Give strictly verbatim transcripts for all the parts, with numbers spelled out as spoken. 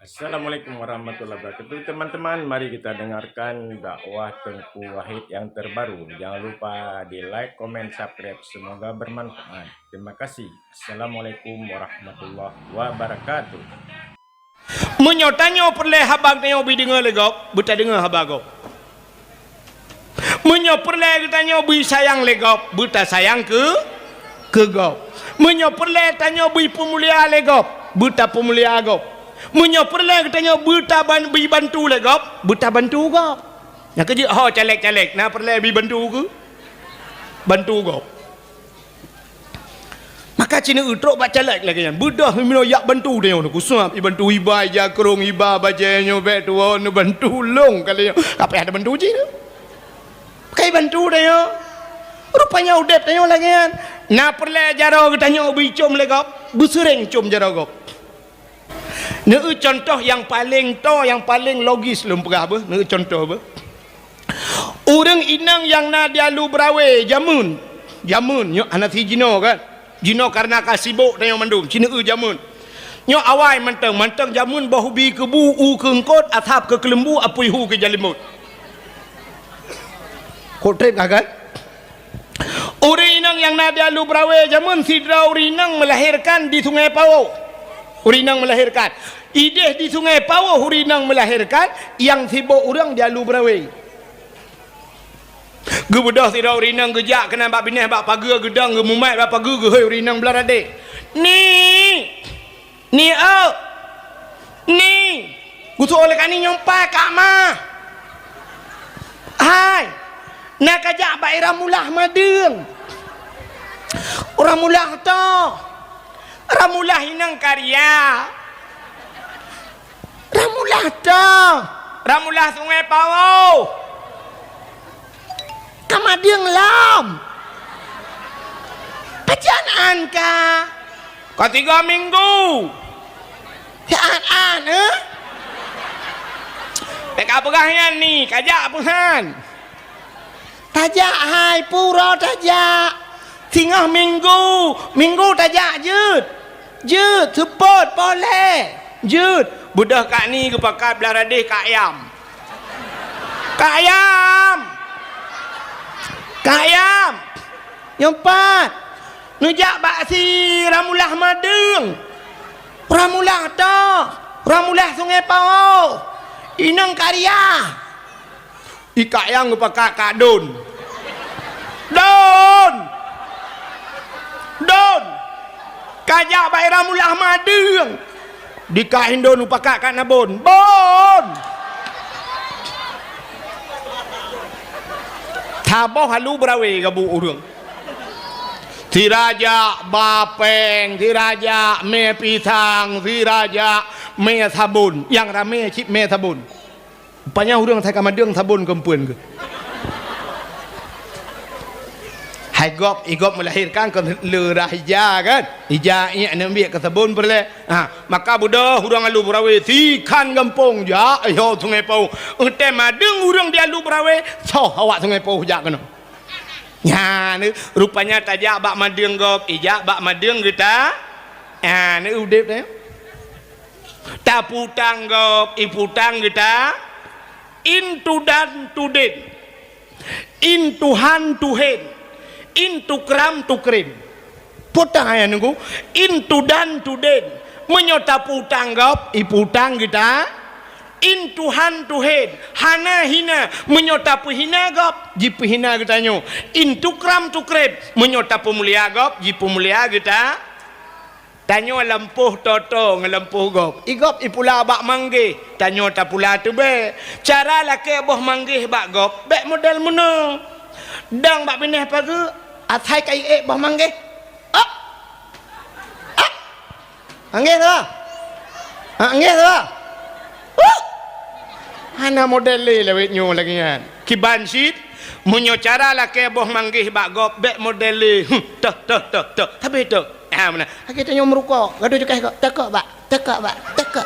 Assalamualaikum warahmatullahi wabarakatuh. Teman-teman, mari kita dengarkan dakwah Teungku Wahid yang terbaru. Jangan lupa di like, komen, subscribe. Semoga bermanfaat. Terima kasih. Assalamualaikum warahmatullahi wabarakatuh. Meunyoe tanyoe peureulée haba tanyoe beudeungoe lé gob, beutadeungoe haba gob. Meunyoe peureulée geutanyoe bri sayang lé gob, beutasayang keu, keu gob. Meunyoe peureulée tanyoe bri peumulia lé gob, beutapeumulia gob. Meunyoe peureulée geutanyoe beutaban-, bri bantu lé gob, beutabantu gob. Nyang keujeuet ho caleg-caleg, na peureulée bri bantu keu? Bantu gob. Maka ci neueu trok bak caleg lagée nyan. Beudôh meunoe jak bantu tanyoe nyoe. Kusab ibantu iba, ija krong iba, bajée nyoe bék tuwoe neubantu lôn kali nyoe. Ka payah tabantu cit. Ka ibantu tanyoe. Rupanya udeb tanyoe lagée nyan. Na peureulée jaroe geutanyoe beuicom lé gob, beuseuréng com jaroe gob. Neueu contoh nyang paleng toe, nyang paleng logis lôn peugah beuh, neueu contoh beuh. Ureuëng inong nyang na di Alu Beurawée jameun, jameun nyoe hana si jinoe kan? Jinoe kareuna ka sibok tanyoe mandum, ci neueu jameun. Nyoe awai mantong, mantong jameun boh ubi keu bu, u keu eungkot, asab keu keuleumbu, apui hu keu jalimot. Kok treb ka kan? Ureuëng inong nyang na di Alu Beurawée jameun sidroe ureuëng inong meulahérkan di Sungai Pawoh. Ureuëng inong meulahérkan. Idéh di Sungai Pawoh ureuëng inong meulahérkan, nyang sibok ureuëng di Alu Beurawée. Geubeudôh sidroe ureuëng inong geujak keunan bak binéh bak pageue geudong geumumat bak pageue geuhôi ureuëng inong Beuladeh. Ni! Ni, eu! Ni! Geusoe lé kani nyoe pai kak ma. Hai, na kajak bak i Ramulah Madeueng. Ramulah toh. Ramulah inong karya. Ramulah toh. Ramulah Sungai Pawoh. Ka Madeueng lom. Pajan an ka? Ka tiga minggu. Siat an, eh? Bèk ka peugah nyan ni, kajak peuhan. Tajak hai, pura tajak. Singoh minggu, minggu tajak jeuet. Jeuet, seupôt, poleh. Jeuet. Beudôh kak ni geupakat blah radeh kak ayam. Kak ayam! Kak ayam! Nyoe pat, neujak bak si Ramulah Madeueng. Ramulah toh, Ramulah Sungai Pawoh. Inong karya. I kak ayam geupakat kak don. Don! Don! Kajak bak i Ramulah Madeueng. Di kak hindon upakat kak nabon. Bon! Saboh halu beurawe gabu ureueng. Sirajak bapeng, sirajak mè pisang, sirajak mè sabon. Nyang ramè cit mè sabon. Rupanya ureueng asai ka madeueng sabon keumpuen geuh. Hai gob, i gob meulahirkan kon le rhah ija kan? Ija iek neubiet keu sabon peureulèe. Ha, maka beudôh ureueng alu beurawe sikhan gampông jak, ayo Sungai Paoh. Eutée madeueng ureueng di alu beurawe, soh awak Sungai Paoh jak keunoe. Nyan, rupanya tajak bak madeueng gob, ijak bak madeueng geuta. Ha, ni udép teuh. Taputang gob, iputang geuta, intudan tudin, intuhan tuhen, intukram tukrim. Putang ayah nunggu, intudan tudin. Meunyoe taputang gob, iputang geuta, intuhan tuhen, hana hina. Meunyoe tapeuhina gob, jipeuhina geutanyoe. Intukram tukrim, meunyoe tapeumulia gob, jipeumulia geuta. Tanyoe lampôh toto ngon lampôh gob. I gob ipula bak manggeh, tanyoe tapula teubée. Cara lakée boh manggeh bak gob, bék model meunoe. Dang bak binéh pageue, asai ka iék boh manggeh. Op! Op! Manggeh tu. Ha, manggeh tu. Huh! Hana model lé lawét nyoe lagée nyan. Kiban cit, meunyoe cara lakée boh manggeh bak gob, bék model lé. Huh, toh, toh, toh, toh. Tapi toh. Ha, meunan. Lagèe tanyoe meurukok, gadoh cukéh kok, teuka bak, teuka bak, teuka.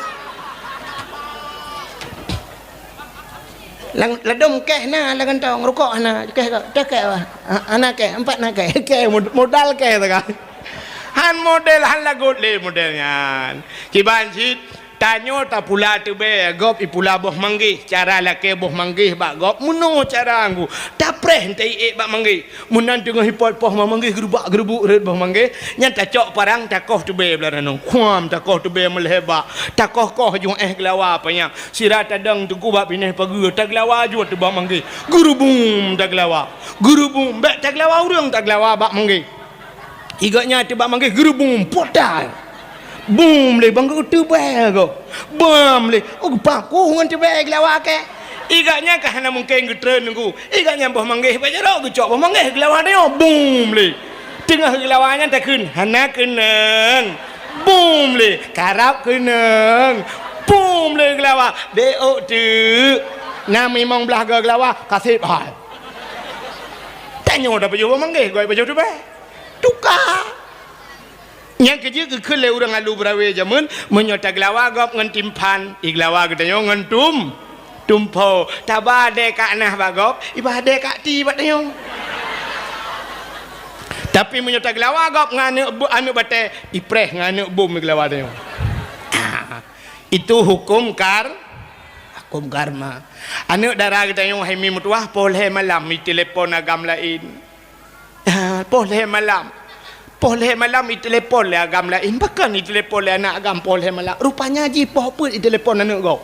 Lam, ladôm kéh na, lam kantong rukok na, cukéh kok, teuka bak. Ha, hana kéh, empat na kéh, kéh mod-, modal kéh teuka. Han model, han lagot lé model nyan. Kiban cit, Tanyoe tapula teubèe, gob ipula boh manggèh. Cara lakèe boh manggèh bak gob, meunoe cara ngku. Tapreh teuiék bak manggèh. Meunan teungoh ipot boh manggèh, geurubak-geurubuk rhot boh manggèh, nyan tacok parang, takoh teubèe blah nanoe. Khuam, takoh teubèe meulhèe bak. Takoh-koh ju éh geulawa panyang. Sira tadong teungku bak binéh pageue, tageulawa ju teubak manggèh. Geurubum tageulawa. Geurubum, bèk tageulawa ureueng, tageulawa bak manggèh. Iga nyan teubak manggèh geurubum, potai. Bum lé bang geuteubèe teubèe gob. Bam lé, oh, geupakoh ngon teubèe geulawa kèe. Iga nyan ka hana mungken geutreun teungku. Iga nyan boh manggèh bak jaroe, geucok boh manggèh geulawa tanyoe. Bum lé. Teungoh geulawa nyan takheun, hana keunong. Bum lé, karab keunong. Bum lé geulawa, deuh ôk teuk. Na limong blah geulawa, ka sép hai. Tanyoe tapajoh boh manggèh, gob ipajoh teubèe. Tuka. Nyang keujeuet geukheun lé ureueng alu Brawe jameun, meunyoe tageulawa gob ngon timphan, igeulawa geutanyoe ngon tum, tumpo. Taba adèe kak nah bak gob, iba adèe kak ti bak tanyoe. Tapi meunyoe tageulawa gob ngon aneuk bu-, aneuk batèe, ipreh ngon aneuk bom igeulawa tanyoe. Ah, itu hukum kar-, hukum karma. Aneuk dara geutanyoe hai mi meutuwah, poh lhèe malam itelepon agam laén. Ah, poh lhèe malam. Poh lhèe malam itelepon lé agam laén. Pakon itelepon lé aneuk agam poh lhèe malam? Rupanya jih poh peuet itelepon aneuk gob.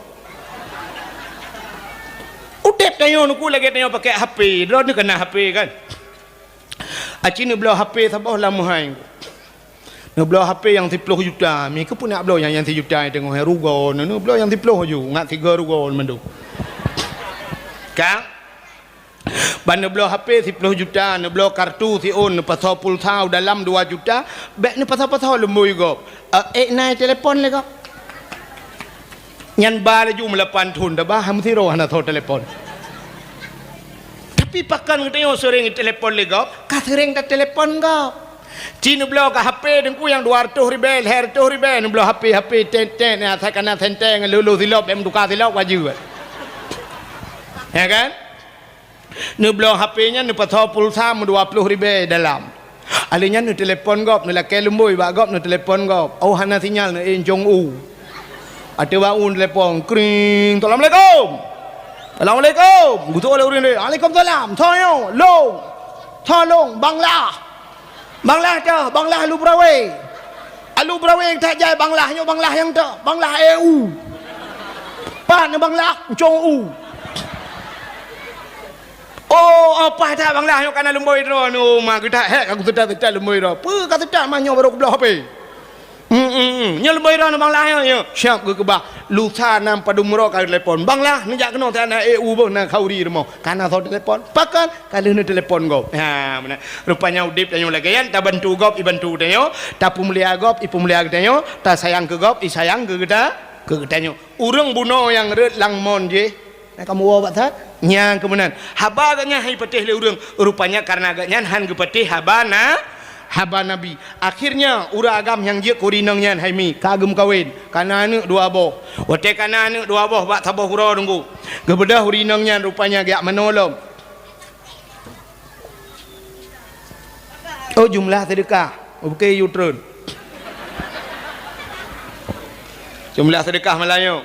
Udép tanyoe teungku lagèe tanyoe pakèk H P. Droeneuh ka na H P kan? Aci neubloe H P saboh lam meuhai. Neubloe H P nyang siploh juta. Mi keupeue nak bloe nyang, nyang sijuta teungoh rugoe. Neubloe nyang siploh aju. Ngat sigoe rugoe mandum. Ka? Ban neubloe H P siploh juta, neubloe kartu siôn, neupasoe pulsa u dalam dua juta, bèk neupasoe-pasoe lumbôi gob. Eh, ék na itelepon lé gob. Nyan ba laju meulapan thôn, taba han meusidroe hana soe telepon. Tapi pakon geutanyoe seuréng itelepon lé gob, ka seuréng tatelepon gob. Ci neubloe ka H P teungku nyang dua reutôh ribèe, lhèe reutôh ribèe, neubloe H P, H P tét-tét, asai ka na senteng, lheuh-lheuh silop, bèk meutuka silop, ka jeuet. Ya kan? Neubloe H P nyan, neupasoe pulsa meudua ploh ribèe dalam. Alèh nyan neutelepon gob, neulakèe lumbôi bak gob, neutelepon gob. Oh, hana sinyal, neuék cong u. Ateueh bak u neutelepon, kring, "Assalamualaikum." "Assalamualaikum." Geutoe lé ureueng tadi, "Waalaikumsalam." "Soe nyoe?" "Lôn." "Soe lôn?" "Bang Lah." "Bang Lah teuh, Bang Lah alu Brawe." "Alu Brawe that jai Bang Lah nyoe, Bang Lah nyang teuh, Bang Lah ék u." "Pat nyoe Bang Lah?" "Cong u." "Oh, oh, paih that Bang Lah nyoe ka na lumbôi droeneuh, ma geuh that hék ka kuseutôt-seutôt lumbôi droe." "Peue ka seutôt, ma nyoe barô kubloe H P." "Hmm, hmm, hmm. Nyoe lumbôi droeneuh Bang Lah nyoe, nyoe." Siap geukeubah. Lusa nam padum uroe ka telepon. "Bang Lah, neujak keunoe, siat na ék u boh na khauri rumoh." Ka na soe telepon. Pakon? Ka lheueh neutelepon gob. Ha, meunan. Rupanya udép tanyoe lagèe nyan, tabantu gob, ibantu tanyoe, tapeumulia gob, ipeumulia geutanyoe, tasayang keu gob, isayang keu geuta-, keu geutanyoe. Ureueng bunoe nyang rhot lam mon jih, na kamoe woe bak that? Nyang keu meunan. Haba geuh nyan han ipatéh lé ureueng, rupanya kareuna geuh nyan han geupatéh haba na-, haba Nabi. Akhirnya, ureueng agam nyang jeuet keu ureueng inong nyan hai mi, ka geumeukawen, ka na aneuk dua boh. Watèe ka na aneuk dua boh bak saboh uroe teungku, geubeudôh ureueng inong nyan rupanya geujak manoe lom. Oh, jumlah seudeukah. Oh, bukon yue treun. Jumlah seudeukah malam nyoe.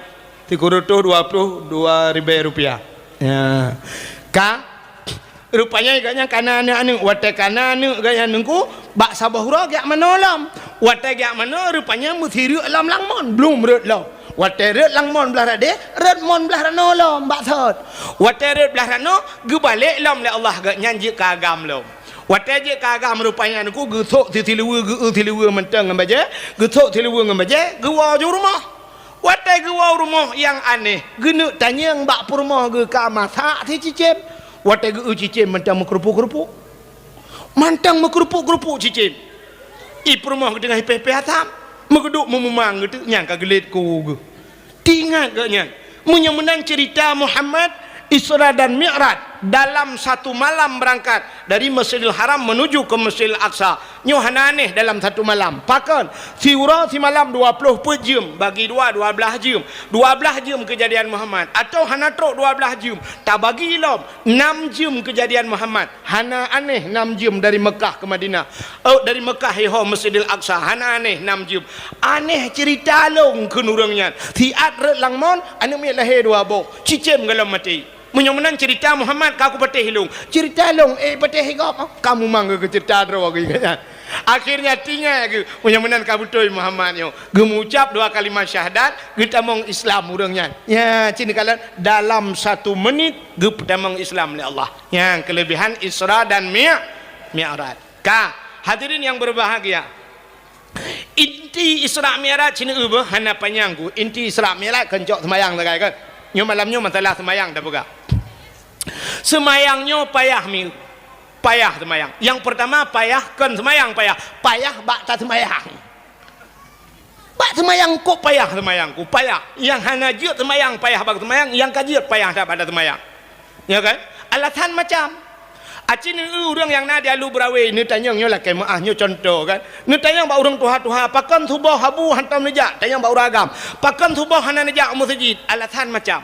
Sikureueng reutôh dua ploh dua ribèe rupiah. Ya. Ka? Rupanya gobnyan ka na aneuk-aneuk. Watèe ka na aneuk gobnyan teungku, bak saboh uroe geujak manoe lom. Watèe geujak manoe, rupanya meusireuk lom lam mon. Blum rhot lom. Watèe rhot lam mon blah radeh, rhot mon blah ranoe lom, bak sot. Watèe rhot blah ranoe, geubalek lom lé Allah gobnyan jeuet keu agam lom. Watèe jeuet keu agam rupanya teungku geusôk si siluweue, geu-eu siluweue mantong ngon bajèe, geusôk siluweue ngon bajèe, geuwoe ju rumoh. Watèe geuwoe u rumoh nyang aneh, geuneuk tanyong bak peurumoh geuh ka masak sicicém. Watèe geu-eu cicém mantong meukeurupuk-keurupuk. Mantong meukeurupuk-keurupuk cicém. I peurumoh geuh teungoh ipéh-péh asam, meugeudok meumumang geuh teuk nyang ka geulet ku geuh. Teuingat gobnyan, meunyoe meunan ceurita Muhammad, Isra dan Mi'raj, Dalam satu malam berangkat dari Masjidil Haram menuju ke Masjidil Aqsa. Nyoe hana aneh dalam satu malam. Pakon? Siuroe simalam dua ploh peuet jeuem, bagi dua, dua blaih jeuem. Dua blaih jeuem keujadian Muhammad. Atau hana trok dua blaih jeuem, tabagi lom, nam jeuem keujadian Muhammad. Hana aneh nam jeuem dari Mekah ke Madinah. Oh, dari Mekah iho Masjidil Aqsa. Hana aneh nam jeuem. Aneh ceurita lôn kheun ureuëng nyan. Siat rot lam mon, aneuk miet lahé dua boh. Cicém gohlom maté. Meunyoe meunan ceurita Muhammad ka kupatéh lôn. Ceurita lôn, eh, patéh gob. Kamu mang geuceurita droe geuh nyan. Akhirnya tinggai geuh, meunyoe meunan ka beutôi Muhammad nyoe. Geumeuucap dua kalimat syahadat, geutamong Islam ureuëng nyan. Ya, cit neukalon dalam satu menit geupeutamong Islam lé Allah. Nyang keulebihan Isra dan Mi-, Mi'raj. Ka, hadirin yang berbahagia. Inti Isra Mi'raj sinoe beuh hana panyang ku. Inti Isra Mi'raj kon cok seumayang sagai kan. Nyoe malam nyoe masalah seumayang tapeugah. Seumayang nyoe payah mi-, payah seumayang. Nyang peurtama payah kon seumayang payah. Payah bak taseumayang. Bak seumayang kok payah seumayang ku, payah. Nyang hana jeuet seumayang payah bak seumayang, nyang ka jeuet payah that bak taseumayang. Ya kan? Alasan macam. Aci neu ureuëng nyang na di Alu Beurawe, neutanyong nyoe lakée meuáh nyoe contoh kan. Neutanyong bak ureuëng tuha-tuha, pakon suboh habu hantom neujak, tanyong bak ureuëng agam. Pakon suboh hana neujak u meuseujid? Alasan macam.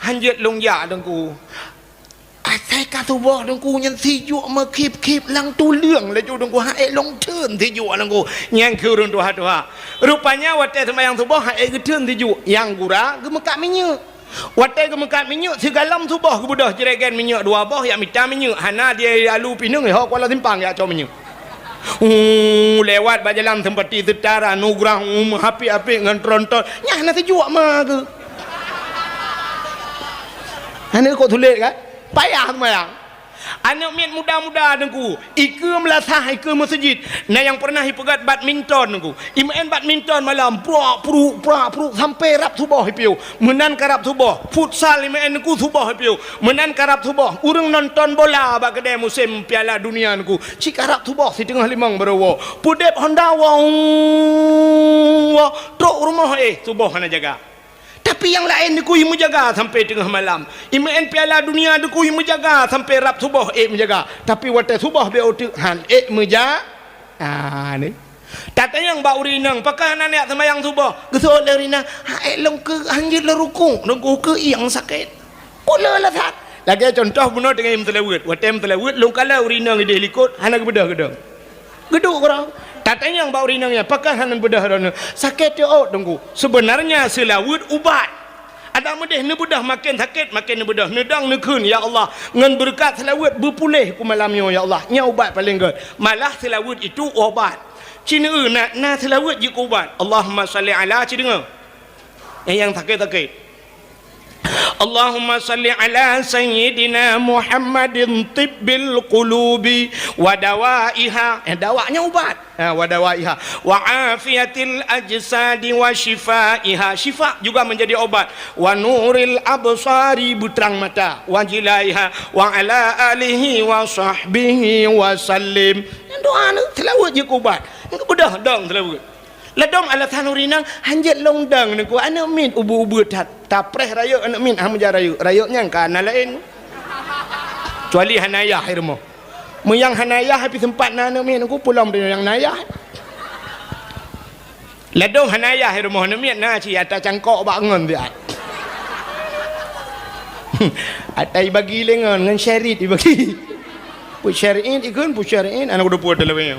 Hanjeuet lôn jak Teungku. Asai ka suboh Teungku nyan sijuek meukhib-khib lam tuleueng laju Teungku, han ék lôn theun sijuek Teungku. Nyang keu ureuëng tuha-tuha. Rupanya watée seumayang suboh han ék geutheun sijuek. Nyang gura geumeukat minyeuk. Watée geumeukat minyeuk, sigalom suboh geubeudôh jregen minyeuk dua boh, jak mita minyeuk, hana di Alu pineung, ho Kuala Simpang jak cok minyeuk. Uh, lewat bak jalan Seumpati Seutara, Nugrah, uh, meuhapit-hapit ngon tronton. Nyan hana sijuek ma geuh. Hana kok sulet kan? Payah seumayang. Aneuk miet muda-muda Teungku, ikeue meulasah, ikeue meuseujid. Na nyang pernah ipeugét badminton Teungku. Imeu'en badminton malam, prak pruk, prak pruk, sampai rab suboh ipiôh. Meunan ka rab suboh, futsal imeu'en Teungku suboh ipiôh. Meunan ka rab suboh, ureuëng nonton bola bak keudée musém Piala Dunia Teungku. Cit ka rab suboh siteungoh limong baroe woe. Peudeb honda woe, woe, trok rumoh éh suboh hana jaga. Tapi nyang laén Teungku imeujaga sampai teungoh malam. Imeu'en Piala Dunia Teungku imeujaga sampai rab suboh ék meujaga. Tapi watée suboh bék uteuk han ék meuja-, ah, ni. Tatanyong bak ureuëng inong, pakon hana neujak seumayang suboh? Geuseuôt lé ureuëng inong, han ék lôn keu, hanjeuet lôn rukuk, lôn keu ieng sakét. Peue le alasan? Lagée contoh bunoe teungoh meuseulaweuet. Watée meuseulaweuet, lôn kalon ureuëng inong idéh likot, hana geubeudôh geudong. Geuduek keudroe. Tatanyong bak ureuëng inong nyan, pakon hana neubeudôh droeneuh? Sakét teuôt Teungku. Seubeunarnya seulaweuet ubat. Adak meudéh neubeudôh maken sakét, maken neubeudôh. Neudong neukheun, "Ya Allah, ngon beureukat seulaweuet beupuléh ku malam nyoe, ya Allah." Nyan ubat paleng gét. Malah seulaweuet itu ubat. Ci neu na, na seulaweuet jeuet keu ubat. Allahumma shalli ala, ci deungoe. Eh, nyang sakét-sakét. Allahumma shalli ala sayyidina Muhammadin tibbil qulubi wa dawaiha. Eh, dawa nyan ubat. Ha, wa dawaiha. Wa afiyatil ajsadi wa syifaiha. Syifa juga menjadi obat. Wa nuril absari, beutrang mata. Wa jilaiha. Wa ala alihi wa sahbihi wa sallim. Nyan doa ni, seulaweuet jeuet keu ubat. Nyan beudôh dong seulaweuet. Ladôm alasan ureuëng inong, hanjeuet lôn dong Teungku, aneuk miet ubeut-ubeut that. Tapreh rayeuk aneuk miet, han meujak rayeuk. Rayeuk nyan ka na laén. Kecuali hana yah i rumoh. Meunyo hana yah, pih seumpat na aneuk miet Teungku, peue lom tanyoe nyang na yah. Ladôm hana yah i rumoh aneuk miet, na cit ata cangkok bak ngon siat. Ata ibagi lé ngon, ngon syarit ibagi. Peue syarit ikheun, peue syarit, aneuk dua puluh talawe.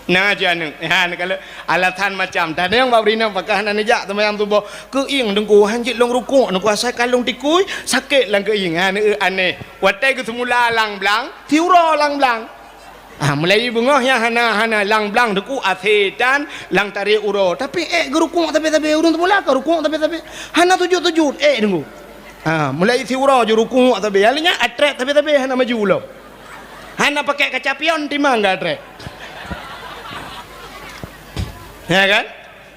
Na cit aneuk. Ha, neukalon alasan macam. Tatanyong bak ureuëng inong, pakon hana neujak seumayang suboh? Keu ieng Teungku, hanjeuet lôn rukuk Teungku, asai ka lôn tikui, sakét lam keu ieng. Ha, neu aneh. Watée geuseumula lam blang, siuroe lam blang. Ha, mulai beungoh nyan hana, hana lam blang Teungku, asetan lam tarék uroe. Tapi ék geurukuk sabe-sabe, ureuëng seumula ka rukuk sabe-sabe. Hana sujut-sujut, ék Teungku. Ha, mulai siuroe jurukuk sabe. Lalu nyan atret sabe-sabe hana maju lom. Hana pakai kaca pion, timang ka trek. Ya kan?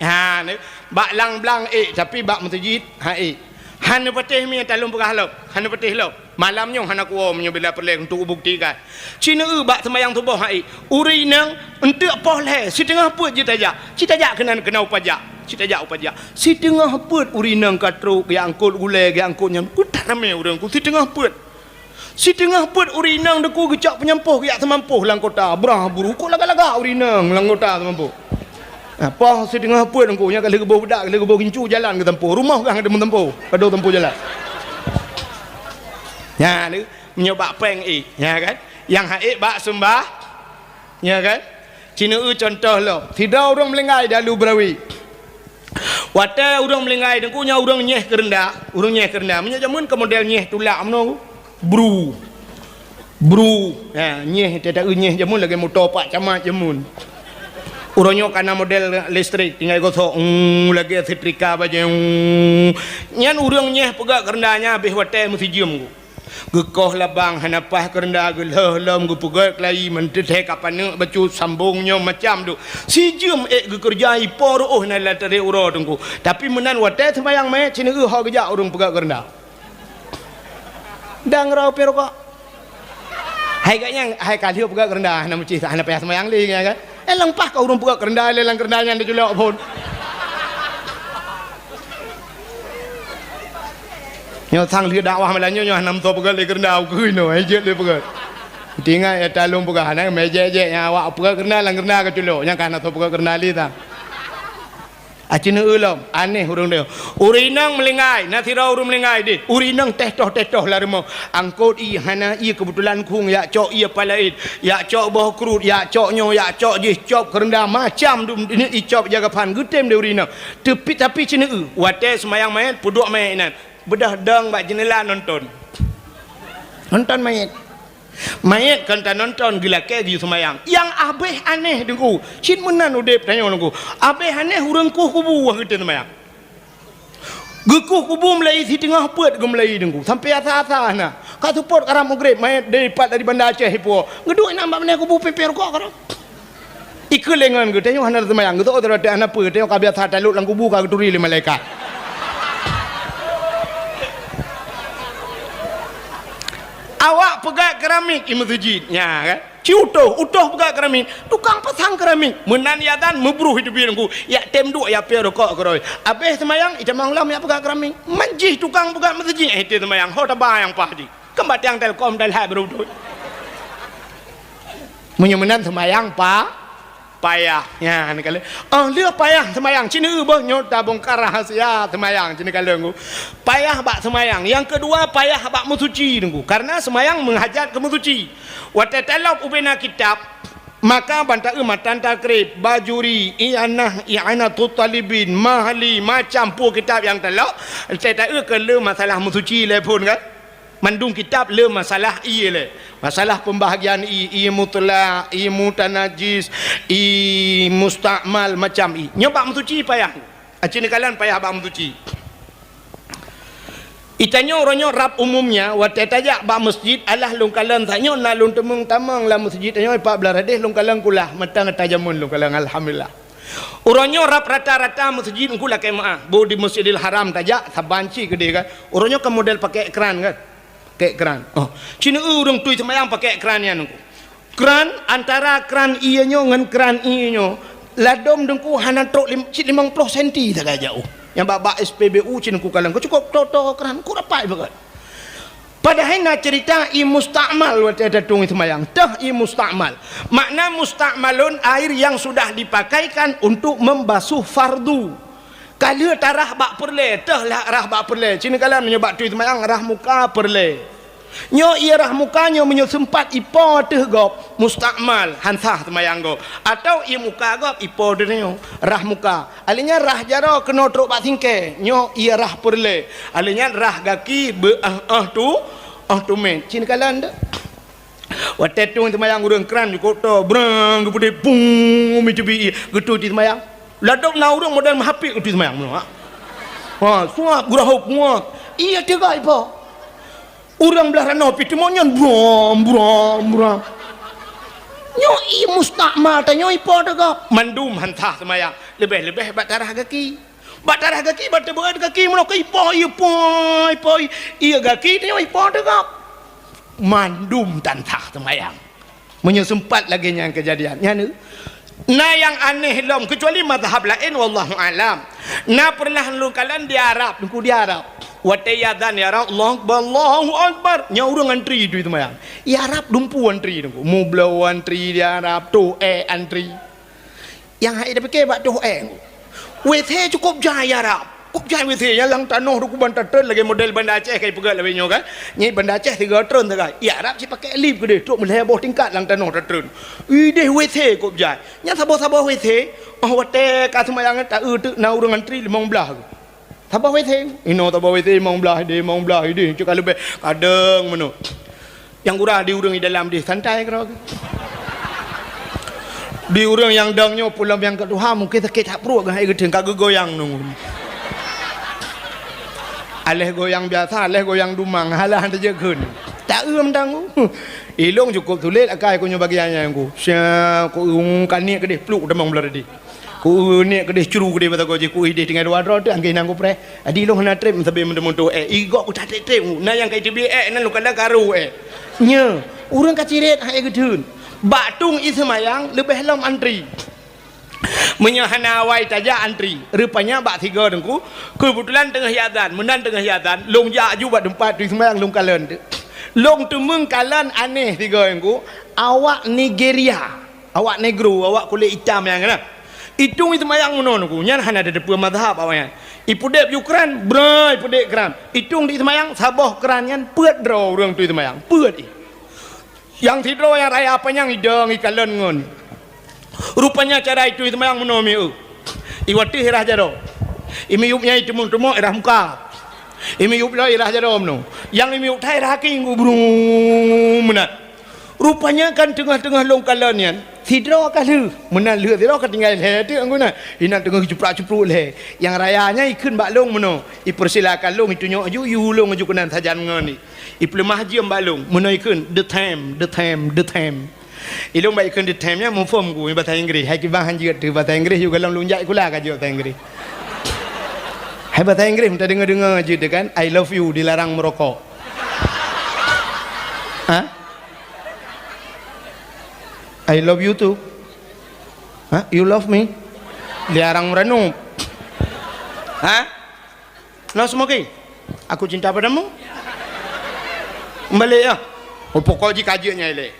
Ha, ni, bak lam blang ék, tapi bak meuseujid, han ék. Hana patéh mi talôn peugah lom, hana patéh lom. Malam nyoe hana kuwoe meunyoe bila peureulée untuk buktikan. Ci neu bak seumayang suboh han ék. Ureuëng inong eunteuk poh lhée, siteungoh peuet jeuet tajak. Ci tajak keunan keunoe pajak. Ci tajak u pajak. Siteungoh peuet ureuëng inong ka trok, geuangkot gulée, geuangkot nyan. Ku that ramé ureuëng ku, siteungoh peuet. Siteungoh peuet ureueng inong Teungku geucok peunyampôh geujak seumampôh lam kota. Brah buru, kok lagak-lagak ureueng inong lam kota seumampôh. Nah, poh siteungoh peuet Teungku, nyan ka lheueh geuboh beudak, ka lheueh geuboh gincu jalan geusampôh. Rumoh gah geusampôh, ka deuh sampôh jalan. Nyan, meunyoe bak péng ék, nyan kan? Nyang han ék bak seumbah. Ya kan? Ci neueu contoh lom. Sidroe ureueng meulinggai dalu beurawi. Watée ureueng meulinggai Teungku, nyan ureueng nyeh keureunda, ureueng nyeh keureunda. Meunyoe jameun ka model nyeh tulak meunoe, bru. Bru. Ya, nyeh, teuta nyeh jameun lagée moto pak camat jameun. Uroe nyoe ka na model listrik, tinggai gosok, ung, lagée setrika bajée, ung. Nyan ureueng nyeh peugah keureunda nyan habéh watée meusijeuem. Geukoh labang hana paih keureunda, geulheueh lom geupeugét keulayi, meunteuthée ka paneuk bacut, sambong nyoe macam deuh. Sijeuem ék geukeureuja ipo reuôh na lam tarek uroe Teungku. Tapi meunan watée seumayang manyét ci neueu ho geujak ureueng peugét keureunda. Dang rau pih rukok. Hai gak nyang, hai ka lheueh peugét keureunda, hana meucih, hana payah seumayang lé, ya kan? Eh, lam paih ka ureueng peugét keureunda, lé lam keureunda nyan diculok phon. Nyoe sang lheueh dakwah malam nyoe, nyoe hana meusoe peugét lé keureunda, ukeue inoe, hai jeuet lé peugét. Teuingat ya talong peugah, hana mé jek-jek nyang awak peugét keureunda, lam keureunda ka culok, nyang ka hana soe peugét keureunda lé sang. Aci neueu lom, aneh ureueng nyoe. Ureueng inong meulinggai, na sidroe ureueng meulinggai deh. Ureueng inong teh toh, teh toh lam rumoh. Angkot ié hana ié, keubeutulan khueng yak cok ié palaén, yak cok boh kruet, yak cok nyoe, yak cok jih, cop keureunda macam dum, ini icop jaga phan geutem deh ureueng inong. Tapi, tapi ci neueu, watée seumayang manyét, peuduek manyét inan. Beudôh dong bak jeunela nonton. Nonton manyét. Manyét kon tanonton geulakée geuyue seumayang. Nyang habéh aneh Teungku, cit meunan udeb tanyoe Teungku. Habéh aneh ureueng kueh kubu wah geutem seumayang. Geukueh kubu meulayi siteungoh peuet geumeulayi Teungku, sampoe asa-asa na. Ka seupôt karab meugreb, manyét dipat dari Banda Aceh ipuwoe. Geuduek inan bak binéh kubu pipée rukok keudroe. Ikeu lé ngon geutanyoe hana seumayang, geusoe uroe teuk hana peue, tanyoe ka biasa talok lam kubu ka geuturi lé malaikat. Awak peugét keramik i meuseujid, nya kan? Ci utoh, utoh peugét keramik, tukang pasang keramik. Meunan yak dan meubruh i teubiet Teungku, yak tem duek yak piôh rukok keudroe. Abéh seumayang, itamong lom yak peugét keramik. Man jih tukang peugét meuseujid, eh, tem seumayang, ho taba nyang paih jih. Keumbang tiang Telkom dan hai beureudoe. Meunyoe meunan seumayang pa, payah. Nyan kalon. Oh, lheueh payah seumayang, ci neueu boh nyoe tabongkar rahsia seumayang, ci neukalon Teungku. Payah bak seumayang. Nyang keudua, payah bak meusuci Teungku. Karena seumayang meuhajat keu meusuci. Watée talop ubena kitab, maka ban taeu matan takrib, Bajuri, I'anah, I'anatut Talibin, Mahali, macam peue kitab nyang talop, watée taeu keu le masalah meusuci lé phon kan. Mandum kitab le masalah ié lé. Masalah pembahagian ié, ié mutlak, ié mutanajis, ié musta'mal, macam ié. Nyoe bak meusuci payah. Aci neukalon payah bak meusuci. Itanyoe uroe nyoe rab umumnya, watée tajak bak meuseujid, alah lôn kalon tanyoe na lôn teumeung tamong lam meuseujid tanyoe pat blaih radeh lôn kalon kulah, mantong ata jameun lôn kalon, alhamdulillah. Uroe nyoe rab rata-rata meuseujid Teungku lakée meuáh. Boh di Masjidil Haram tajak, saban cit keudeh kan. Uroe nyoe kan model pakai kran kan. Pakai kran. Oh, ci neueu ureueng tui seumayang pakai kran nyan Teungku. Kran, antara kran ié nyoe ngon kran ié nyoe, ladom Teungku hana trok lim-, cit limong ploh senti sagai jaoh. Nyang bak, bak S P B U ci Teungku kalon, keu cukôp toe-toe kran, keu rapat beugét. Padahai na cerita ié musta'mal watée tatueng seumayang. Teuh ié musta'mal. Makna musta'malun, air yang sudah dipakaikan untuk membasuh fardu. Ka lheueh tarah bak peureulée, teuh lah rah bak peureulée. Ci neukalon meunyoe bak tui seumayang rah muka peureulée. Nyoe ié rah muka nyoe meunyoe seumpat ipo ateueh gob, musta'mal, han sah seumayang gob. Atawa ié muka gob ipo ateueh nyoe, rah muka. Alheuh nyan rah jaroe keunoe trok bak singkée, nyoe ié rah peureulée. Alheuh nyan rah gaki beu-éh-éh tu, éh tumét. Ci neukalon teuh. Watée tueng seumayang ureueng kran jukôk toe, brang, geupeudeh, bung, mi teubi ié, geutui seumayang. Ladom na ureueng model meuhapit geutui seumayang meunoe, ha. Ha, suap, geurahop, nguap. Ié teuga ipo. Ureueng blaih ranoe pih teuma nyan bram, bram, bram. Nyoe ié musta'mal tanyoe ipo teuga. Mandum han sah seumayang. Leubeh-leubeh bak tarah gaki. Bak tarah gaki, bak teubeuet gaki, meunoe ka ipo, ipo, ipo, ié gaki tanyoe ipo teuga. Mandum tan sah seumayang. Meunyoe seumpat lagée nyan keujadian, nyan, na nyang aneh lom, keucuali mazhab laén, wallahu a'lam. Na peureunah lôn kalon di Arab, Teungku, di Arab. Watée iazan, "Ya Rab, Allahu Akbar, Allahu Akbar." Nyan ureuëng antri teuh seumayang. Ié Arab dumpeue antri teungku. Mubloe antri di Arab, toh ék antri. Nyang hai tapike bak toh ék. W C cukup jai ié Arab. Cukup jai W C nyang lam tanoh dukuban tatreun lagée model Banda Aceh kai peugah lawét nyoe kan. Nyan Banda Aceh tiga treun sagai. Ié Arab cit pakai lip keudeh, trok meulhée boh tingkat lam tanoh tatreun. Ideh W C cukup jai. Nyan saboh-saboh W C, oh watée ka seumayang ta-eu teuk na ureuëng antri limong blaih. Saboh W C, inoe saboh W C limong blaih ideh, limong blaih ideh, cit ka leubeh kadang meunoe. Nyang gura di ureuëng di dalam deh santai keudroe. Di ureuëng nyang dong nyoe pulam nyang keu tuha mungken sakét that pruet geuh hai geuteun ka geugoyang nunggu. Aléh goyang biasa, aléh goyang dumang, halah teujeukeun. Tak eu mantang. Ilong cukup sulet akai ku nyoe bagian nyang ku. Sya ku ung kaniek keudeh pluk tamong beulari. Ku niet keudeh cru keudeh mata goji ku ideh tinggai dua droe teuh angkée nang kupreh. Adi lôn hana treb sabe meuteumé toh ék. Igok ku tatreb-treb. Na nyang ka iteubiet ék nan lôn kala karu ék. Nyoe, ureuëng ka cirét hai geutheun. Bak tueng iseumayang leubeh lom antri. Meunyoe hana awai tajak antri, rupanya bak sigoe teungku, keubeutulan teungoh iazan, meunan teungoh iazan, lôn jak aju bak teumpat tueng iseumayang lôn kalon teuh. Lôn teumeung kalon anéh sigoe teungku, awak Nigeria. Awak negro, awak kulét itam nyang na. Itueng iseumayang meunoe teungku, nyan hana tateupeue mazhab awaknyan. Ipeudeb ju kran, bra ipeudeb kran. Itueng di seumayang saboh kran nyan peuet droe ureuëng tueng iseumayang. Peuet i. Nyang sidroe nyang raya panyang idong ikalon ngon. Rupanya cara itueng iseumayang meunoe mieu. Iwateuh irah jaroe. Imiyueb nyang iteumong-teumong irah muka. Imiyueb lom irah jaroe meunoe. Nyang imiyueb that irah kaki teungku brum meunan. Rupanya kan teungoh-teungoh lôn kalon nyan, sidroe ka lheueh. Meunan lheueh sidroe ka tinggai lhée teuk anggona. Inan teungoh jiprak-cipruk lhée. Nyang raya nyan ikheun bak lôn meunoe, ipeursilakan lôn itunyok aju, iyue lôn aju keunan sajan ngon i. Ipeuleumah jeuem bak lôn, meunoe ikheun, "The time, the time, the time." Ilôn bak ikheun "the time" nyan muphom ku, basa Inggréh. Hai kiban han jeuet teuh basa Inggréh, yue golom lôn jak sikula ka jeuet basa Inggréh. Hai basa Inggréh, meuta deungoe-deungoe jeuet teuh kan, "I love you" dilarang meurokok. Ha? I love you too. Ha? You love me? Dilarang meuranup. Ha? No smoking? Aku cinta padamu? Meubalek ya? Oh, pokok jih ka jeuet nyan ilée.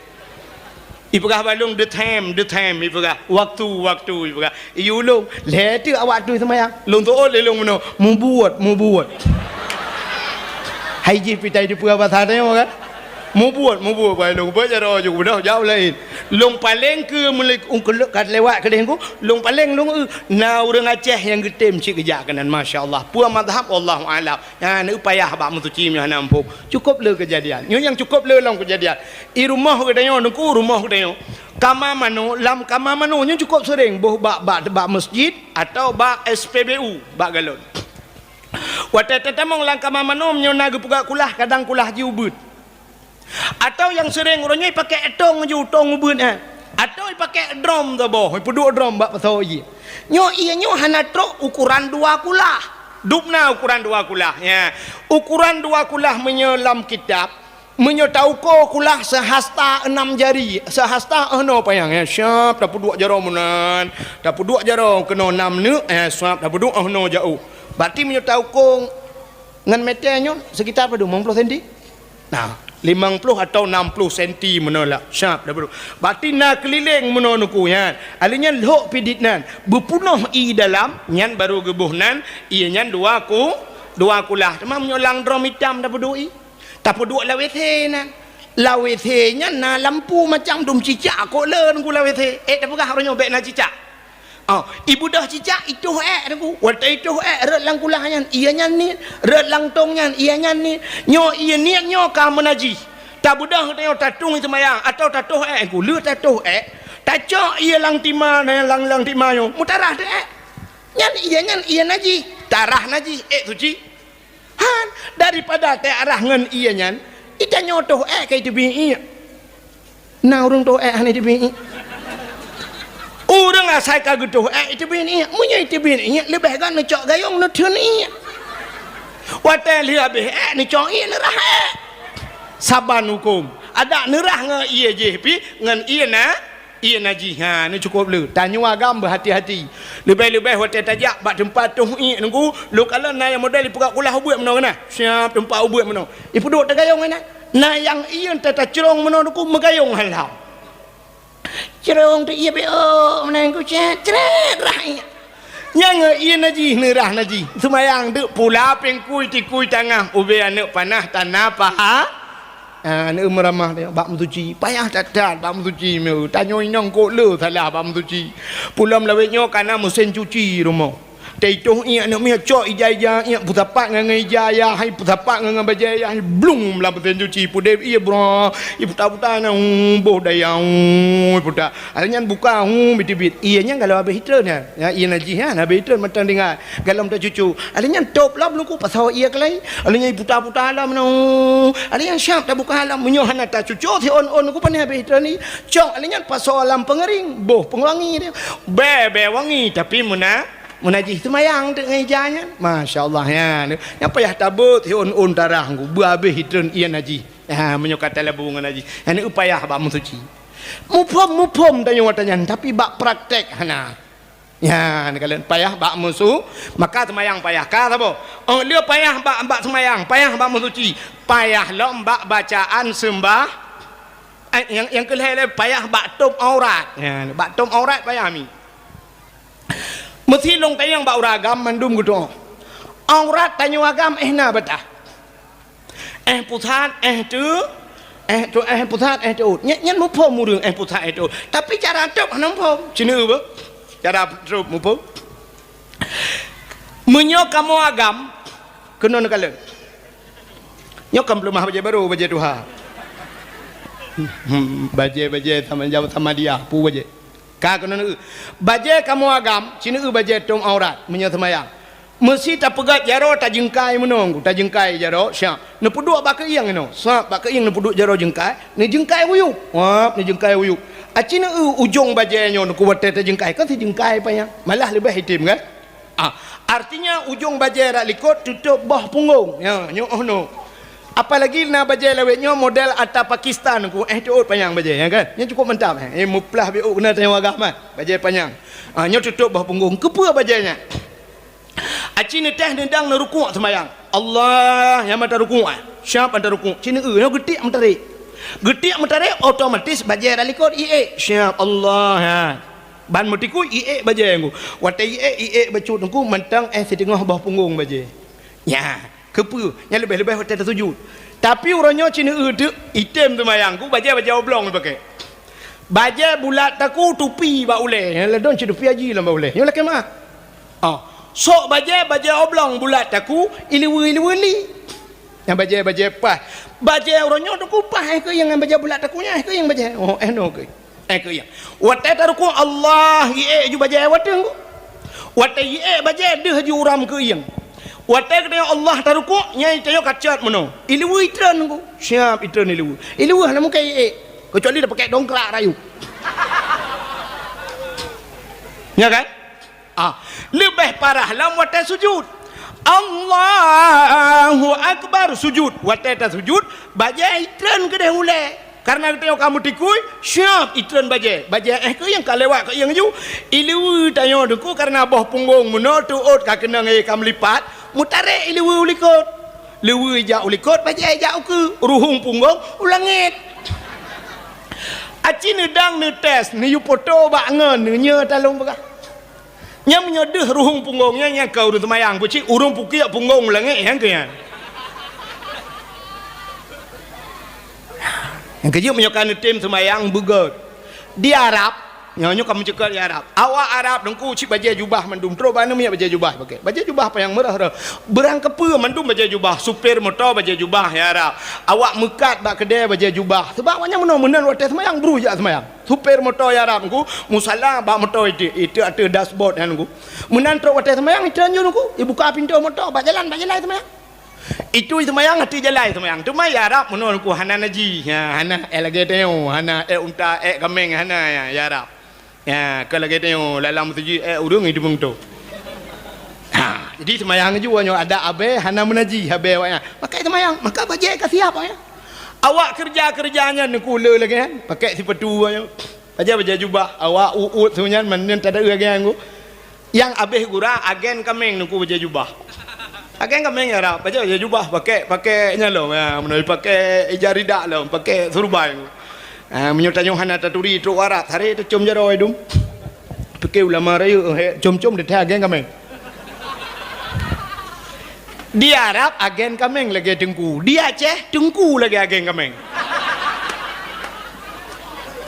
Ipeugah bak lôn, "The time, the time," ipeugah. "Waktu, waktu," ipeugah. Iyue lôn, lhée teuk awak tueng iseumayang. Lôn teuôt lé lôn meunoe, "Mubuet, mubuet." Hai jih pih tai teupeue basa tanyoe kan? "Mubuet, mubuet," bak lôn. Beujaroe ju beudôh jaweueb laén. Lôn paleng keu meuli-, ung keu lôn ka lewat keudeh teungku, lôn paleng lôn eu. Na ureuëng Aceh nyang geutem cit geujak keunan, masya Allah. Peue mazhab, Allahu a'lam. Nyan, na payah bak meusuci meunyoe hana muphom. Cukup le keujadian. Nyoe nyang cukup le lom keujadian. I rumoh geutanyoe teungku, rumoh geutanyoe. Kama manok, lam kama manok nyoe cukup seuréng boh bak, bak, bak meuseujid atawa bak S P B U, bak galon. Watée tatamong lam kama manok nyoe na geupeugah kulah, kadang kulah jih ubeuet. Atawa nyang seuréng uroe nyoe ipakée tong ju, tong ubeuet nyan. Atawa ipakée drom saboh, ipeuduek drom bak pasoe ié. Nyoe ié nyoe hana trok ukoran dua kulah. Dub na ukoran dua kulah, ya. Ukoran dua kulah meunyoe lam kitab, meunyoe tauko kulah seuhasta enam jari, seuhasta eunoe panyang, ya. Siap tapeuduek jaroe meunan, tapeuduek jaroe keunoe nam neuk, ya, siap tapeuduek eunoe jaoh. Berarti meunyoe tauko ngon meter nyoe sekitar padum, limong ploh senti? Nah, limong ploh atawa nam ploh senti meunoe lah. Siap dah bro. Berarti na keulileng meunoe teungku nyan. Alèh nyan lhok pidit nan. Beupunoh ié dalam, nyan baru geuboh nan, ié nyan dua ku-, dua kulah. Teuma meunyoe lam drom itam tapeuduek ié. Tapeuduek lam W C nan. Lam W C nyan na lampu macam dum cicak kok le teungku lam W C. Eh, tapeugah uroe nyoe bék na cicak. Oh, ibeudôh cicak, itoh ék teungku. Watée itoh ék, rhot lam kulah nyan, ié nyan niet, rhot lam tong nyan, ié nyan niet. Nyoe ié niet nyoe ka meunajih. Tabeudôh geutanyoe tatueng iseumayang atawa tatoh ék teungku. Lheueh tatoh ék, tacok ié lam tima, lam, lam tima nyoe, meutarah teuh ék. Nyan ié nyan ié najih, tarah najih, ék suci. Han, daripada teuarah ngon ié nyan, itanyoe toh ék ka iteubiet ié. Na ureuëng toh ék hana iteubiet ié. Ureuëng asai ka geutoh ék iteubiet ié. Meunyoe iteubiet ié, leubeh gét neucok gayong neutheun ié. Watée lheueh habéh ék neucok ié neurah ék. Saban huköm. Adak neurah ngon ié jih pih ngon ié na Ié najih, ha, ni cukup le. Tanyoe agam beuhati-hati. Leubeh-leubeh watée tajak bak teumpat toh iék nunggu, lôn kalon na nyang model ipeugah kulah ubeut meunoe na. Siap teumpat ubeut meunoe. Ipeuduek tagayong na. Na nyang ié teuh tacrong meunoe nunggu meugayong halam. Crong teuh ié beok meunan ku cét, cret rah ié. Nyang ié najih neurah najih. Seumayang deuk pula pengkui tikui tangah ubé aneuëk panah tana paha. Ah, aneuëk meuramah teuh bak meusuci. Payah that-that bak meusuci meu. Tanyoe inong kok le salah bak meusuci. Pulom lawét nyoe kana meusén cuci rumoh. Teuitoh iék aneuëk miet cok ija-ija iék peusapat ngon ija ayah hai peusapat ngon bajée ayah hai blung lam meusén cuci pudeb ié bra iputa-puta na boh daya iputa. Alèh nyan buka hu bit-bit. Ié nyan kalau habéh itreun nyan. Ya, ié najih nyan habéh itreun mantong tinggai. Galom tacucu. Alèh nyan top lom luku pasoe ié keulai. Alèh nyan iputa-puta lom na. Alèh nyan siap tabuka lom meunyoe hana tacucu si on-on ku pané habéh itreun ni. Cok alèh nyan pasoe lam peungeuring, boh peunguwangi dia. Bèe-bèe wangi tapi meuna meunajih seumayang teuk ngon ija nyan. Masya Allah nyan. Nyang payah tabeuet si on-on tarah ku. Beu habéh itreun ié najih. Ha, meunyoe ka talabu ngon najih. Nyan payah bak meusuci. Muphom-muphom tanyoe watée nyan tapi bak praktek hana. Nyan kalon payah bak musu, maka seumayang payah. Ka saboh? Oh, le payah bak, bak seumayang, payah bak meusuci, payah lom bak bacaan seumbah. Eh, nyang, nyang keulhèe le payah bak tôb aurat. Nyan, bak tôb aurat payah mi. Meusi lôn tanyong bak ureuëng agam mandum geutanyoe. Aurat tanyoe agam eh na batah. Eh pusat, eh teu, eh teu, eh pusat, eh teuôt. Nyan, nyan muphom ureuëng eh pusat, eh teuôt. Tapi cara tôb hana muphom. Cina beuh. Cara tôb muphom. Meunyoe kamoe agam, keunoe neukalon. Nyoe kan peuleumah bajée barô, bajée tuha. Hmm, bajée-bajée sama jaweueb sama dia, pu bajée. Ka keunoe neueu. Bajée kamoe agam, cina eu bajée tôb aurat, meunyoe seumayang. Meusi tapeugét jaroe tajeungkai meunoe, tajeungkai jaroe, siap. Neupeuduek bak keuieng inoe, sab bak keuieng neupeuduek jaroe jeungkai, neujeungkai wuyueb. Wab, neujeungkai wuyueb. Aci neueu ujong bajée nyoe neuku watée tajeungkai, kan sijeungkai panyang. Malah leubeh item kan? Ah, artinya ujong bajée rak likot tutôb boh punggong. Ya, nyoe oh no. Apalagi na bajée lawét nyoe model ata Pakistan ku, eh teuôt panyang bajée, ya kan? Nyan cukup mantap, eh. Eh, meuplah biôk keunan tanyoe agam, eh. Bajée panyang. Ah, nyoe tutôb boh punggong. Keupeue bajée nyan? Aci neuteh neudang neurukuk seumayang. Allah, nyang mata rukuk, eh. Siap mata rukuk. Cina eu, nyoe geutiek meutarek. Geutiek meutarek, otomatis bajée rak likot iék. Siap Allah, ha. Ban meutikui iék bajée ngku. Watée iék, iék bacut ngku mantong eh siteungoh boh punggong bajée. Nya. Keupeue? Nyan leubeh-leubeh watée tasujut. Tapi uroe nyoe cina eu teuk item seumayang ku bajée-bajée oblong ipaké. Bajée bulat taku tupi bak ulée. Nyan ladôm cit tupi haji lam bak ulée. Nyoe lakée meuah. Oh. Sok bajée, bajée oblong bulat taku ileue-ileue li. Nyang bajée-bajée paih. Bajée uroe nyoe taku paih eh keuieng ngon bajée bulat taku nyan eh keuieng bajée. Oh, eh no keuieng. Eh, keu nyang. Watée tarukuk Allah, iék ju bajée watée ngku. Watée iék bajée deuh ju uram keuieng. Watée geutanyoe Allah tarukuk, nyan tanyoe kacot meunoe. Ileue itreun ngku. Siap itreun ileue. Ileue hana mungken iék. Keucuali tapaké dongkrak rayeuk. Nya kan? Ah, leubeh parah lom watée sujut. Allahu Akbar sujut. Watée tasujut, bajée itreun keudeh ulée. Kareuna geutanyoe ka meutikui, siap itreun bajée. Bajée eh keuieng ka lewat keuieng ju. Ileue tanyoe teungku kareuna boh punggong meunoe teuôt ka keunong eh ka meulipat, meutarek ileue u likot. Leue ijak u likot, bajée ijak u keue, ruhueng punggong u langét. Aci neudang neutés, neuyue poto bak ngon, neunyoe talông peugah. Nyan meunyoe deuh ruhueng punggong nyan, nyan keu ureuëng seumayang, peucit ureuëng pukiek punggong u langét, nyan keu nyan. Nyang keujeuet meunyoe ka neutem seumayang beugét. Di Arab, nyoe, nyoe ka meuceukeut di Arab. Awak Arab teungku cit bajée jubah mandum, trok bak aneuk miet bajée jubah paké. Bajée jubah panyang meurah-rah. Beurang keupeue mandum bajée jubah, supir moto bajée jubah di Arab. Awak meukat bak keudée bajée jubah. Sabab awaknyan meunoe meunan watée seumayang, bru jak seumayang. Supir moto di Arab ngku, musala bak moto itu, itu ateueh dashboard nyan ngku. Meunan trok watée seumayang, itreun ju ngku, ibuka pintoe moto, bak jalan, bak jalan seumayang. Itu seumayang, ateueh jalan seumayang. Teuma di Arab meunoe ngku hana najih, ha, hana ék lagée tanyoe, hana ék unta, ék kaméng, hana ya, di Arab. Ya, ka lagée tanyoe, lam meuseujid ék ureuëng itu meuto. Ha, jadi seumayang ju nyoe ada abée hana meunajih abée awaknyan. Maka seumayang, maka bajée ka siap awaknyan. Awak keureuja-keureuja nyan ngku le lagée nyan, pakai sipatu nyoe. Pajan bajèe jubah, awak uet-uet su nyan, meunan tada agèe nyan ku. Nyang abéh gura, agen kaméng nungku bajèe jubah. Agen kaméng Arab, pajan bajèe jubah, pakèk, pakèk nyan lom, ha, meunan pakèk ija ridak lom, pakèk surban. Ha, meunyoe tanyoe hana taturi trok Arab, saré tacom jaroe dum. Pike ulama rayeuk, he, com-com di agen kaméng. Di Arab agen kaméng lagèe teungku, di Aceh teungku lagèe agen kaméng.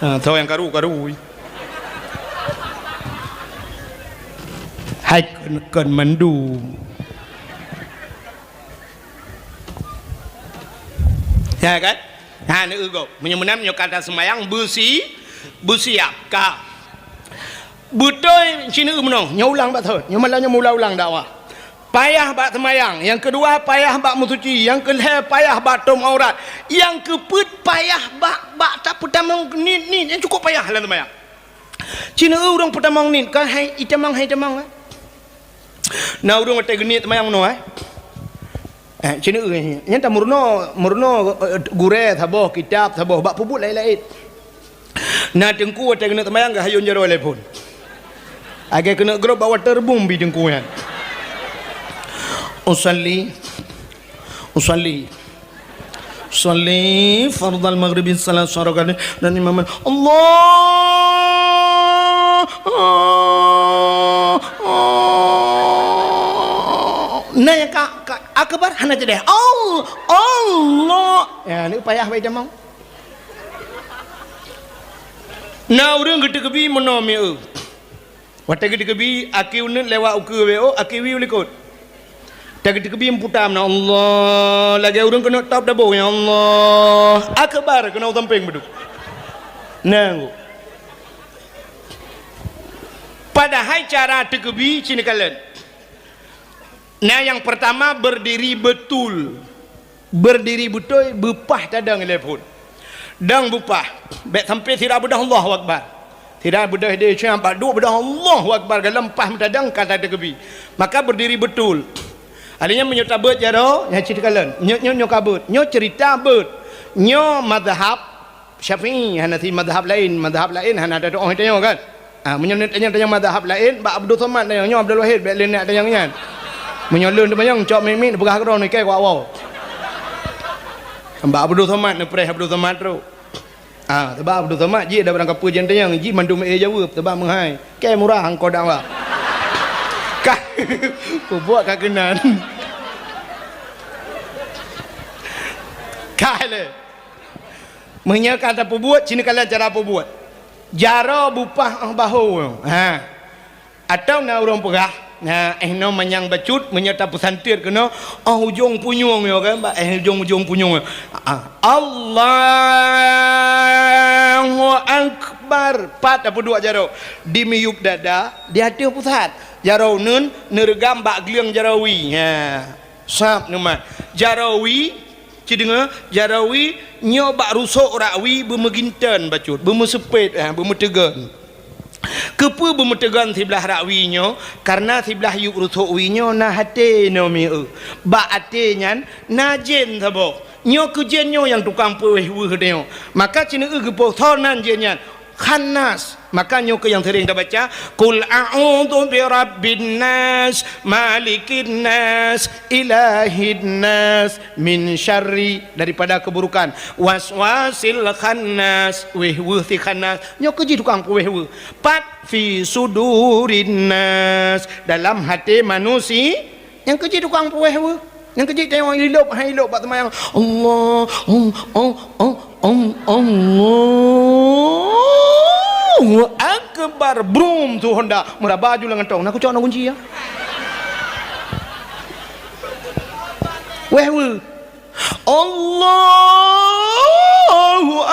Ha, soe nyang karu-karu. Hai kon, kon mandum. Ya kan? Ha, neueu gob. Meunyoe meunan, meunyoe ka taseumayang beusi, beusiap ka. Beutôi sineuk meunoe, nyoe ulang bak thon. Nyoe malam nyoe meulang-ulang dakwah. Payah bak seumayang, nyang keudua payah bak meusuci, nyang keulhèe payah bak tom aurat, nyang keupeuet payah bak, bak tapeutamong niet-niet nyang cukôp payah lam seumayang. Sineuk ureueng peutamong niet, ka hai itamong, hai itamong, eh. Na ureueng watèe geuniet seumayang meunoe, eh. Eh, sineuk, eh, nyan ta meurunoe, meurunoe, eh, gurèe saboh, kitab saboh, bak peubuet laén-laén. Na teungku watèe keuneuk seumayang geuyue hayôn jaroe lé phôn. Lagèe keuneuk grob bak waterboom bi teungku nyan. Usalli, usalli, usalli fardal maghribi salasa rakaatin dan imam Allah. Na nyang ka, ka akbar hana jadi. Allah, Allah. Ya, ni payah baca mau. Na ureueng geuteukeubie meunoe mieu. Watèe geuteukeubie, aki uneut lewat ukeue W O, aki wie u likot. Watèe geuteukeubie meuputa meunoe, Allah, lagèe ureueng keuneuk top dabong, ya Allah. Akbar keunoe sampéng beudôh. Nang. Padahai cara teukeubie cit neukalon. Nah, nyang peurtama berdiri betul. Berdiri beutôi, beupah tadong lé phôn. Dong beupah, bèk sampai sira beudôh Allahu Akbar. Sira beudôh di siang bak duek beudôh Allahu Akbar, galom pah meutadong ka tateukeubie. Maka berdiri betul. Akhirnya meunyoe tabeuet jaroe, nyan cit kalon. Nyoe, nyoe, nyoe ka beuet. Nyoe cerita beuet. Nyoe mazhab Syafi'i, hana si mazhab laén, mazhab laén hana tatu'oh tanyoe kan. Ah, meunyoe tanyong-tanyong mazhab laén, bak Abdul Somad tanyong, nyoe Abdul Wahid bèk lé neuk tanyong nyan. Meunyoe lôn teumanyong, cok miet-miet peugah keudroe nike kuat wow. Bak Abdul Somad neupreh Abdul Somad trok. Ah, sabab Abdul Somad jih dak barang kapeue jeuet tanyong, jih mandum ék jaweueb, sabab meuhai. Kèe murah angkot dakwah. Ka peubuet ka keunan. Ka lé. Meunyoe ka tapeubuet, cit neukalon cara peubuet. Jaroe beupah 'oh bahô. Ha. Atawa na ureueng peugah, na, eh, noe manyang bacut, meunyoe tapeusantet keunoe, 'oh ujong punyueng nyoe kan, bak, eh, ujong-ujong punyueng nyoe. Ah, Allahu Akbar. Pat tapeuduek jaroe. Di miyueb dada, di ateueh pusat. Jaroe uneun, neureugam bak gleueng jaroe wie. Ha. Sab neumat. Jaroe wie, Ci deungoe, jaroe wie nyoe bak rusok rak wie beumeuginton bacut, beumeuseupet, eh, beumeuteugon. Keupeue beumeutegon siblah rak wie nyoe? Kareuna siblah yueb rusok wie nyoe na até nyoe mieu. Bak até nyan na jén saboh. Nyoe keuh jén nyoe nyang tukang peuwéh weueh nyoe. Maka ci neueu geupoh soe nan jén nyan. Khannas. Maka nyoe keuh nyang sering tabaca, "Qul a'udzu birabbin nas, malikin nas, ilahin nas, min syarri," daripada keburukan, "waswasil khannas," wéh weueh si khannas. Nyoe keuh jih tukang peuwéh weueh. Pat fi sudurin nas, dalam até manusia. Nyang keuh jih tukang peuwéh weueh. Nyang keuh jih teuh ilop, hai ilop bak seumayang. Allah, Allah, Allah, Allah, Allahu Akbar. Brum, su Honda. Meuraba ju lam gantong. Na kucok na kunci ya. Wéh weueh. Allahu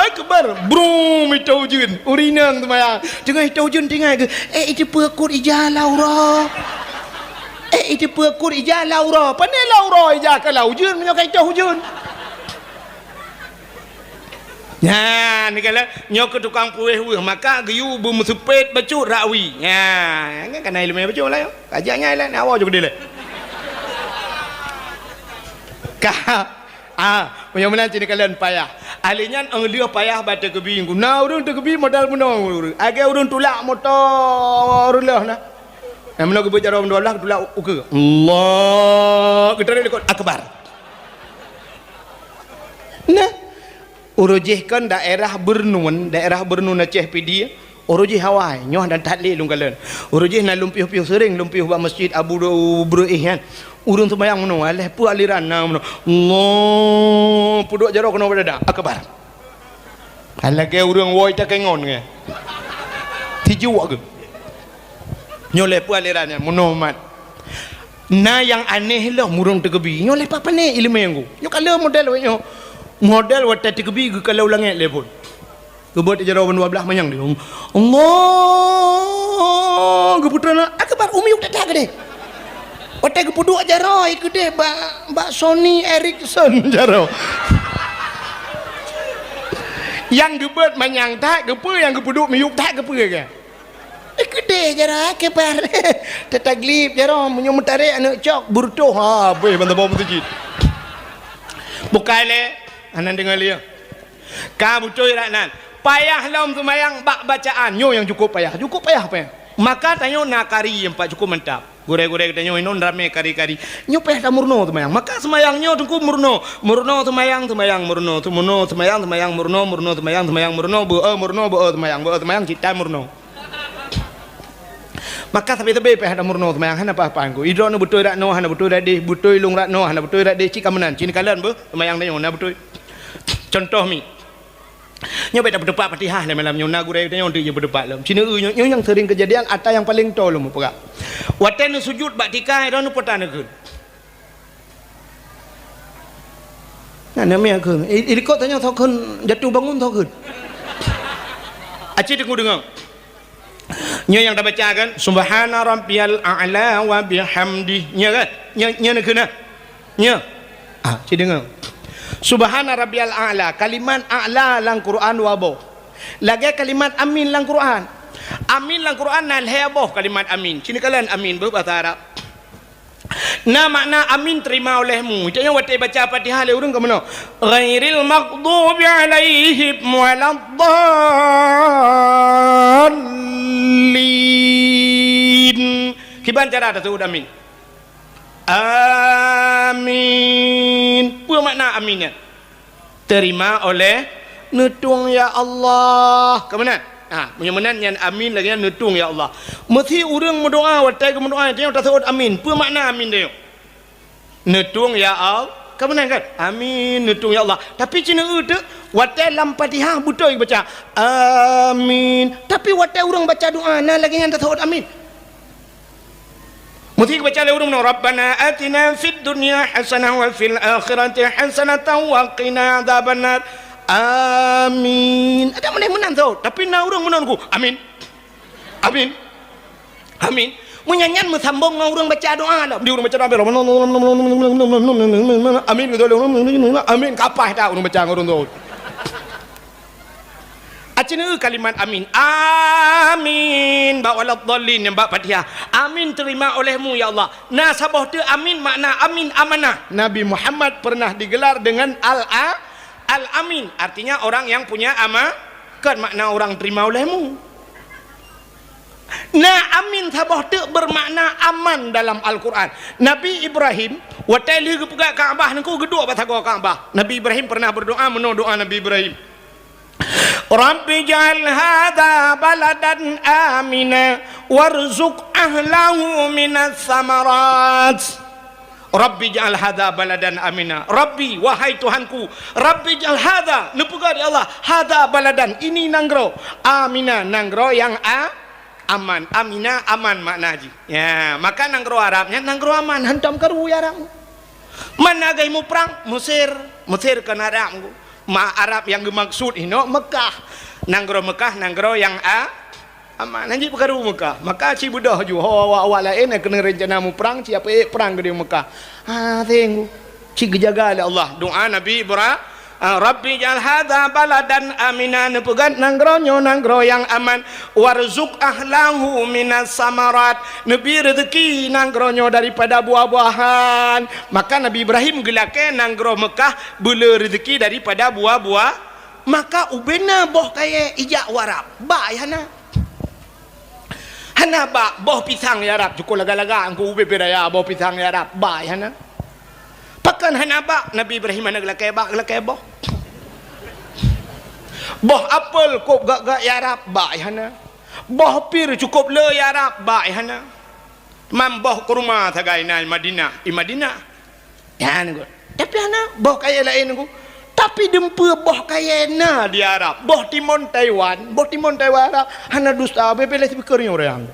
Akbar. Brum, itôh ujeuen. Ureueng inong seumayang. Teungoh itôh ujeuen tinggai geuh. Eh, iteupeue kot ija lam uroe. Eh, iteupeue kot ija lam uroe. Pane lam uroe ija ka lam ujeuen meunyoe ka itôh ujeuen. Nyan, ni kala nyoe keuh tukang peuwéh weueh, maka geuyue beumeuseupet bacut rak wie. Nyan, kan kana ileumèe bacut lah nyoe. Ka jak nyan lah, nak awak ju keudilèe. Ka Ah, meunyoe meunan cit kalon payah. Ahli nyan 'oh lheueh payah ba takbir. Na ureuëng takbir modal bunoe ureuëng. Lagée ureuëng tulak moto reuloh na. Nyang meunoe geubeuet jaroe dua belah tulak ukeue. Allah, geutarek likot akbar. Nah, uroe jih kon daerah Beureunuen, daerah Beureunuen Aceh Pidie. Uroe jih awai, nyoe dan that lé lôn kalon. Uroe jih na lôn piôh-piôh seuring lôn piôh bak masjid Abu Breueh nyan. Ureuëng seumayang meunoe, aléh peue aliran na meunoe. Allah, peuduek jaroe keunoe bak dada. Akbar. Kan lagée ureuëng woi takengon nyan. Tijuek geuh. Nyoe lé peue aliran nyan meunoe mat. Na nyang aneh lom ureuëng takbir. Nyoe lé papané iéleumé nyan. Nyoe ka lheueh model wék nyoe. Model watée takbir geukalon langét lé phon. Geubeuet jaroe ban dua belah manyang di. Allah, geuputra na, akbar, u miyueb that-that keudeh. Watée geupeuduek jaroe keudeh bak, bak Sony Ericsson jaroe. Nyang geubeuet manyang that, geupeue nyang geupeuduek miyueb that, geupeue keu? Keudeh jaroe akbar. Tataglib jaroe, meunyoe meutarek aneuk cok, beureutoh, ha, beh, ban tabong meuseujid. Bukai lé, hana deungoe lé. Ka beutôi rak nan. Payah lom seumayang bak bacaan. Nyoe nyang cukup payah. Cukup payah, payah. Maka tanyoe na kari nyang pat cukup mantap. Gurée-gurée geutanyoe inong ramé kari-kari. Nyoe payah tameurunoe seumayang. Maka seumayang nyoe teungku meurunoe. Meurunoe seumayang, seumayang meurunoe. Seumayang, seumayang meurunoe, meurunoe seumayang, seumayang meurunoe. Beu-e meurunoe, beu-e seumayang, beu-e seumayang cit that meurunoe. Maka sabe-sabe payah tameurunoe seumayang. Hana apa-apa teungku. Idroeneuh beutôi rak noe, hana beutôi rak deh. Beutôi lôn rak noe, hana beutôi rak deh. Cit ka meunan. Cit kalon beuh seumayang tanyoe na beutôi. Contoh mi. Nyoe bék tapeuteupat Fatihah lé malam nyoe, na gurée tanyoe teuk jipeuteupat lom. Cit nyoe, nyoe nyang seuring keujadian ata nyang paleng toe lom peugah. Watée neusujut bak tika, droeneuh peue ta neukheun? Na, na meunan kheun. I, i likot tanyoe soe kheun jatuh bangun soe kheun. Aci deungoe-deungoe. Nyoe nyang tabaca kan, "Subhana rabbiyal a'la wa bihamdi." Nyoe kan? Nyoe, nyoe neukheun na? Nyoe. Ah, ci deungoe. "Subhana rabbiyal a'la." Kalimat a'la lam Quran dua boh. Lagée kalimat amin lam Quran. Amin lam Quran na lhée boh kalimat amin. Ci neukalon amin beuh basa Arab. Na makna amin terima olehmu. Tanyoe watée baca Fatihah lé ureuëng ka meunoe, "Ghairil maghdubi alaihim waladdallin." Kiban cara taseuôt amin? Amin. Peue makna amin nyan? Terima oleh neutueng ya Allah. Ka meunan? Ha, meunyoe meunan nyan amin lagée nyan neutueng ya Allah. Meusi ureuëng meudoá watée geumeudoá, tanyoe taseuôt amin. Peue makna amin tanyoe? Neutueng ya Allah. Ka meunan kan? Amin, neutueng ya Allah. Tapi ci neueu teuk, watée lam Fatihah beutôi baca amin. Tapi watée ureuëng baca doá na lagée nyan taseuôt amin. Meusti geubaca lé ureuëng meunoe, "Rabbana atina fid dunya hasanah wa fil akhirati hasanatan wa qina adzabannar." Amin. Ada meunan meunan tu. Tapi na ureuëng meunan ku, "Amin. Amin. Amin." Meunyan nyan meusambong ngon ureuëng baca doa dah. Di ureuëng baca doa, "Amin." Amin. Amin. Kapah dah ureuëng baca ngon ureuëng tu. Aci neueu kalimat amin. Amin. Bak waladdallin nyang bak Fatihah. Amin terima olehmu, ya Allah. Na saboh teuk amin makna amin amanah. Nabi Muhammad pernah digelar dengan Al-, Al-Amin. Artinya orang yang punya ama-, kon makna orang terima olehmu. Na amin saboh teuk bermakna aman dalam Al-Quran. Nabi Ibrahim, watée lheueh geupeugah Ka'bah nangku geuduek bak sagoe Ka'bah. Nabi Ibrahim pernah berdoa, meunoe doa Nabi Ibrahim. Rabbi ja'al hadza baladan amina warzuq ahlahu minas samarat. Rabbi ja'al hadza baladan amina. Rabbi, wahai Tuhanku, Rabbi ja'al hadza, neupeugah di Allah, hadza baladan, ini nanggroe, amina, nanggroe nyang a-, aman. Amina, aman makna jih. Ya, maka nanggroe Arab nyan nanggroe aman, hantom karu ya Arab. Man agam muprang, Mesir, Mesir kon Arab. Ma Arab nyang geumaksud inoe Mekah. Nanggroe Mekah, nanggroe nyang a-, aman. Hanjeuet peukaru Mekah. Maka ci beudôh ju ho awak-awak laén nyang keuneuk rencana muprang, ci apeuék prang keudéh Mekah. Ha, seng. Ci geujaga lé Allah. Doa Nabi Ibra-, Ah, Rabbi ij'al hadza baladan amina, neupeugah nanggroe nyoe nanggroe nyang aman, warzuq ahlahu minas samarat, neubi reuzeuki nanggroe nyoe daripada buah-buahan. Maka Nabi Ibrahim geulakée nanggroe Meukah beulée reuzeuki daripada buah-buah. Maka ubena boh kayée ijak u Arab, bak hana. Hana bak boh pisang ya Rab, cukôp laga-laga angku ubé-ubé raya boh pisang ya Rab, bak hana. Pakon hana bak, Nabi Ibrahim hana geulakée bak, geulakée boh. Boh apel kôb gak-gak ya Rab, bak hana. Boh pir cukôp le ya Rab, bak hana. Mam boh kurma sagai na i Madinah, i Madinah. Nyan ku. Tapi hana boh kayée laén ku. Tapi dumpeue boh kayée na di Arab. Boh timon Taiwan, boh timon Taiwan Arab. Hana dusta, beubeuleh sipiker nyoe ureuëng.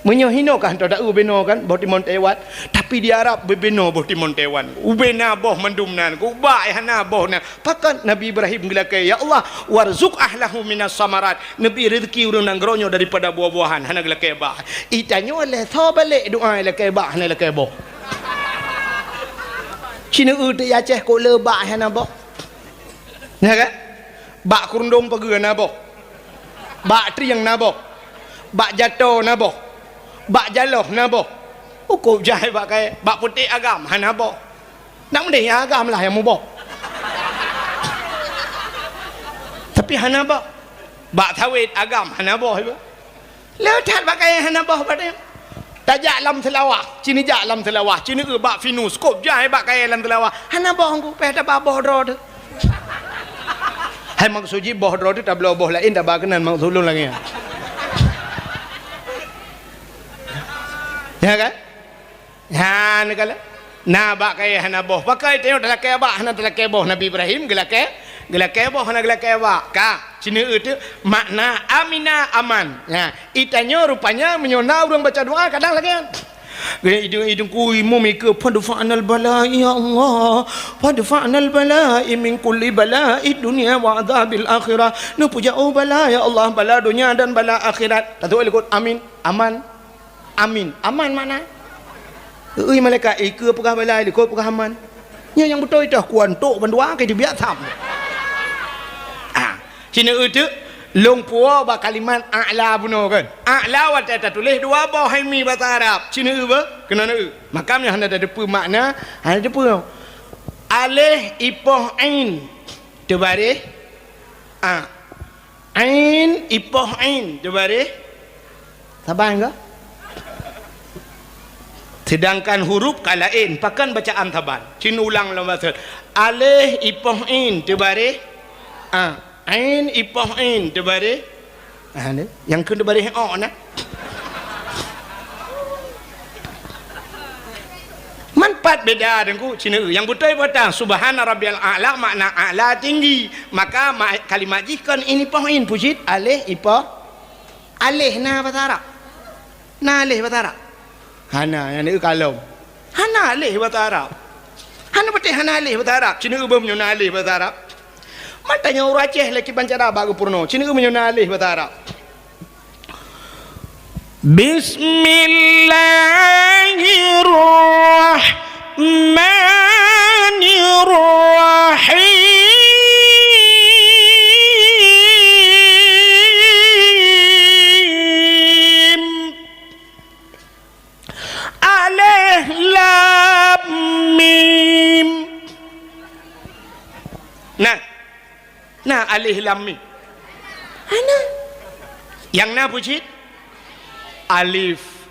Meunyoe hinoe kah teu taeu binoe kan, boh timon Taiwan. Tapi di Arab beubinoe boh timon Taiwan. Ubena boh mandum nan ku, bak hana boh na. Pakon Nabi Ibrahim geulakée, "Ya Allah, warzuq ahlahu minas samarat." Neubi reuzeuki ureuëng nanggroe nyoe daripada buah-buahan, hana geulakée bak. Itanyoe lheueh soe balek doa ilakée bak, hana ilakée boh. Cina eu teu Aceh kok le bak hana boh. Nya kan? Bak kurundong pageue na boh. Bak trieng na boh. Bak jato na boh. Bak jaloh na boh. Ukôb jai bak kayée, bak putéh agam hana boh. Nak meudeh nyang agam lah nyang muboh. Tapi hana boh. Bak sawét agam hana boh iba. Le that bak kayée hana boh bak nyan. Tajak lam Seulawah, cina jak lam Seulawah, cina eu bak Pinus, kôb jai bak kayée lam Seulawah. Hana boh angku, pih taba boh droe teuh. Hai maksud jih boh droe teuh tabloe boh laén taba keunan maksud lôn lagée nyan. Ya kan? Nyan kala. Na bak kayée hana boh. Pakon tanyoe talakée bak hana talakée boh. Nabi Ibrahim geulakée, geulakée boh hana geulakée bak. Ka, cina eu teuh makna amina aman. Nya, itanyoe rupanya meunyoe na ureuëng baca doa kadang lagée nyan. Idung-idung kui mumike, "Fadfa'nal bala, ya Allah. Fadfa'nal bala min kulli bala'i dunya wa adzabil akhirah." Neupeujak oh bala, ya Allah, bala donya dan bala akhirat. Tatuk likot amin, aman. Amin. Aman makna? Ui malaikat, ikeue peugah bala, likot peugah aman. Nyoe nyang beutôi teuh kuantok bandua ke dibiak tham. Ah, cina eu teuh lôn puwoe bak kalimat a'la bunoe kan. A'la watée tatuléh dua boh hai mi basa Arab. Cina eu beuh? Keunoe na eu. Maka meunyoe hana tateupeue makna, hana tateupeue. Aleh ipoh ain teubareh a. Ain ipoh ain teubareh saban ka? Sedangkan huruf ka laén, pakon bacaan saban? Cin ulang lam bahasa. Aleh ipoh ain teubareh a. Ain ipoh ain teubareh a. Nyang keu teubareh o na. Man pat beda deungku, cina eu. Nyang beutôi peue teuh, subhana rabbiyal a'la makna a'la tinggi. Maka ma-, kalimat jih kon ain ipoh ain, peue cit aleh ipoh aleh na basa Arab. Na aleh basa Arab? Hana, nyang na eu kalom. Hana aleh basa Arab. Hana patéh hana aleh basa Arab. Cina eu beuh meunyoe na aleh basa Arab. Man tanyoe ureuëng Aceh lé kiban cara bak geupeurunoe. Cina eu meunyoe na aleh basa Arab. Bismillahirrahmanirrahim. Alif lam mim. Nah. Nah, alif lam mim. Hana. Nyang na peue cit? Alif.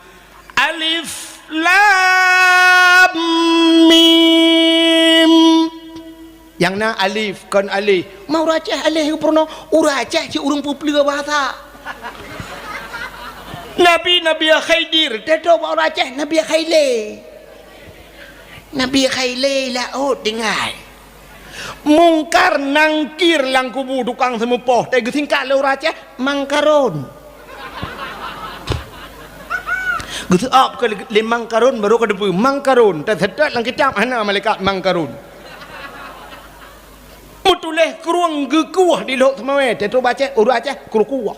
Alif lam mim. Nyang na alif, kon aleh. Ma ureuëng Aceh aleh geupeurunoe, ureuëng Aceh cit ureuëng peupleue bahasa. Nabi, Nabi Khidir, teutoe bak ureuëng Aceh, Nabi Khaile. Nabi Khaile laôt tinggai. Mungkar Nangkir lam kubu tukang seumeupoh, teugeusingkat lé ureuëng Aceh, Mangkaron. Geuseuab keu lé Mangkaron, barô ka teupeue Mangkaron. Teuseutôt lam kitab hana malaikat Mangkaron. Meutuléh krueng geukueh di Lhok Seumawé, teutoe bak Aceh, ureuëng Aceh, krueng kueh.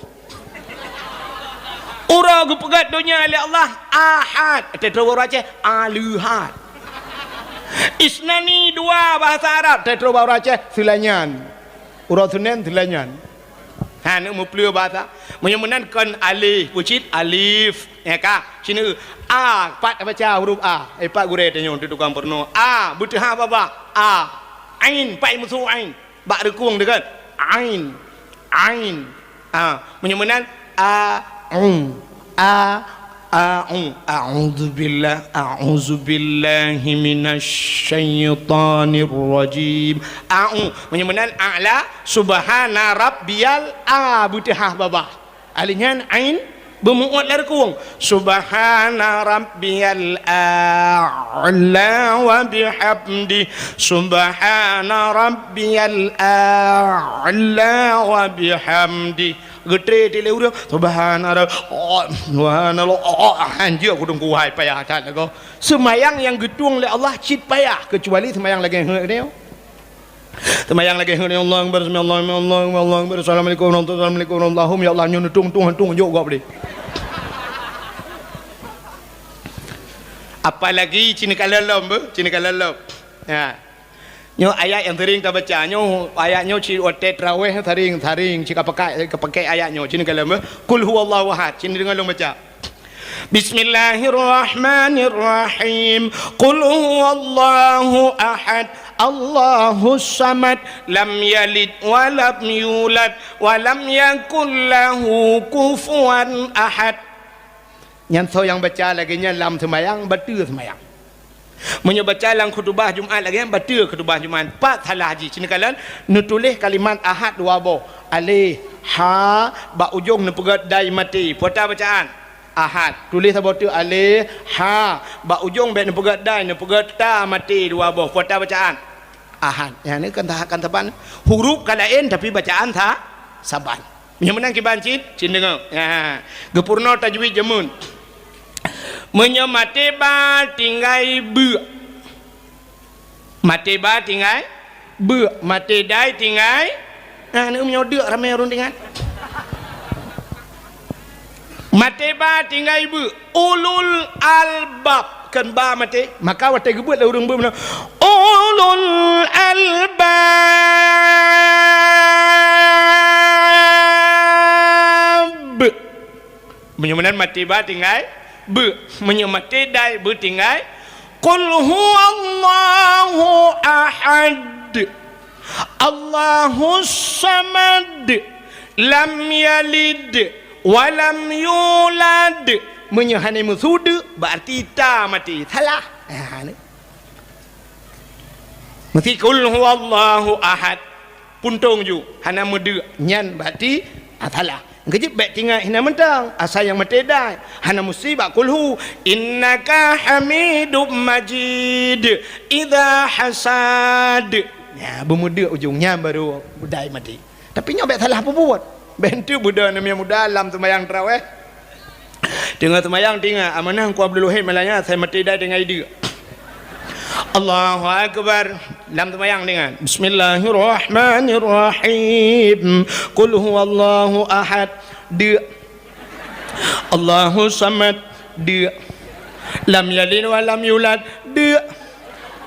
Uroe geupeugét donya lé Allah, Ahad. Teutoe ureuëng Aceh, Aleuhad. Isnani, dua, bahasa Arab. Teutroh bak uroe Aceh, seulanyaan. Uroe Senin, seulanyaan. Ha, neuk meupleue bahasa. Meunyoe meunan kon alif, peucit alif. Ya ka? Cina a, pat baca huruf a. Eh, pat gurée tanyoe, tukang peurunoe. A, beuteuhah babah. A. Ain, pat meusu ain. Bak reukong teuh kan? Ain. Ain. Ah, meunyoe meunan, a, u. A, a, u. A'udzubillah, a'udzubillahi minasy syaithanir rajim. A, u. Meunyoe meunan, a'la, subhana rabbiyal a, beuteuhah babah. Alif nyan ain, beumu'ot lam reukong. Subhana rabbiyal a'la wa bihamdi. Subhana rabbiyal a'la wa bihamdi. Geutré lé ureuëng, subhana rabb-, oh, subhanallah, oh, oh, anjeuet kudong kuhai payah that lagoe. Seumayang nyang geutueng lé Allah cit payah, keucuali seumayang lagée nyoe. Seumayang lagée nyoe, Allahu Akbar, sami Allahu liman, Allahu Akbar, Allahu Akbar, assalamualaikum warahmatullahi wabarakatuh, assalamualaikum warahmatullahi wabarakatuh, ya Allah, nyoe neutung-tung hantung jok gob deh. Apalagi cina kalon lom, beuh, cina kalon lom. Ya. Nyoe ayat nyang sering tabaca, nyoe ayat nyoe cit watée traweh sering, sering cit kapakai, kapakai ayat nyoe, cina kalon, beuh. Qul huwallahu ahad, cina deungoe lôn baca. Bismillahirrahmanirrahim. Qul huwallahu ahad, Allahus samad, lam yalid wa lam yulad, wa lam yakul lahu kufuwan ahad. Nyan soe nyang baca lagée nyan lam seumayang, bateue seumayang. Meunyoe baca lam khutubah Jumat lagée nyan, bateue khutubah Jumat. Pat salah jih, cina kalon, neutuléh kalimat ahad dua boh. Alif, ha, bak ujong neupeugét dai maté. Peue ta bacaan? Ahad. Tuléh saboh teuk alif, ha. Bak ujong bék neupeugét dai, neupeugét ta maté dua boh. Peue ta bacaan? Ahad. Nyan kan ta-, kan saban. Huruf ka laén, tapi bacaan sa-, saban. Nyang meunan kiban cit, cit deungoe. Ha. Geupeurunoe tajwid jameun. Meunyoe maté ba tinggai beuk. Maté ba tinggai beuk, maté dai tinggai, nah, aneuk meunyoe deuk ramé ureuëng teuingat. Maté ba tinggai beuk, ulul albab, kon ba maté. Maka watée geubeuet lé ureuëng beuk meunan, ulul albab. Meunyoe meunan maté ba tinggai beuk, meunyoe maté dai beuk tinggai, qul huwallahu ahad, Allahus samad, lam yalid wa lam yulad. Meunyoe hana meusu deuk, berarti ta maté. Salah. Ha, ni. Meusti qul huwallahu ahad. Puntông ju, hana meudeuk. Nyan berarti, ah, salah. Keujeuet bék tingat hina mantong, asai nyang maté dai. Hana meusti bak kulhu. Innaka hamidum majid. Idza hasad. Nya, beumeudeuk ujong nyan baru dai maté. Tapi nyoe bék salah peubuet. Bék enteuk beudoh aneuk muda lam seumayang tarawih. Teungoh seumayang tingat, amanah Teungku Abdul Wahid Malaya, asai maté dai tinggai deuk. Allahu Akbar. Lam seumayang tingat. Bismillahirrahmanirrahim. Qul huwallahu ahad. Deuk. Allahu samad. Deuk. Lam yalid wa lam yulad. Deuk.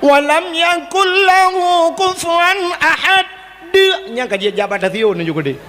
Wa lam yakul lahu kufuwan ahad. Deuk nyang ka jijak bak tasiyôn nyoe keudeh.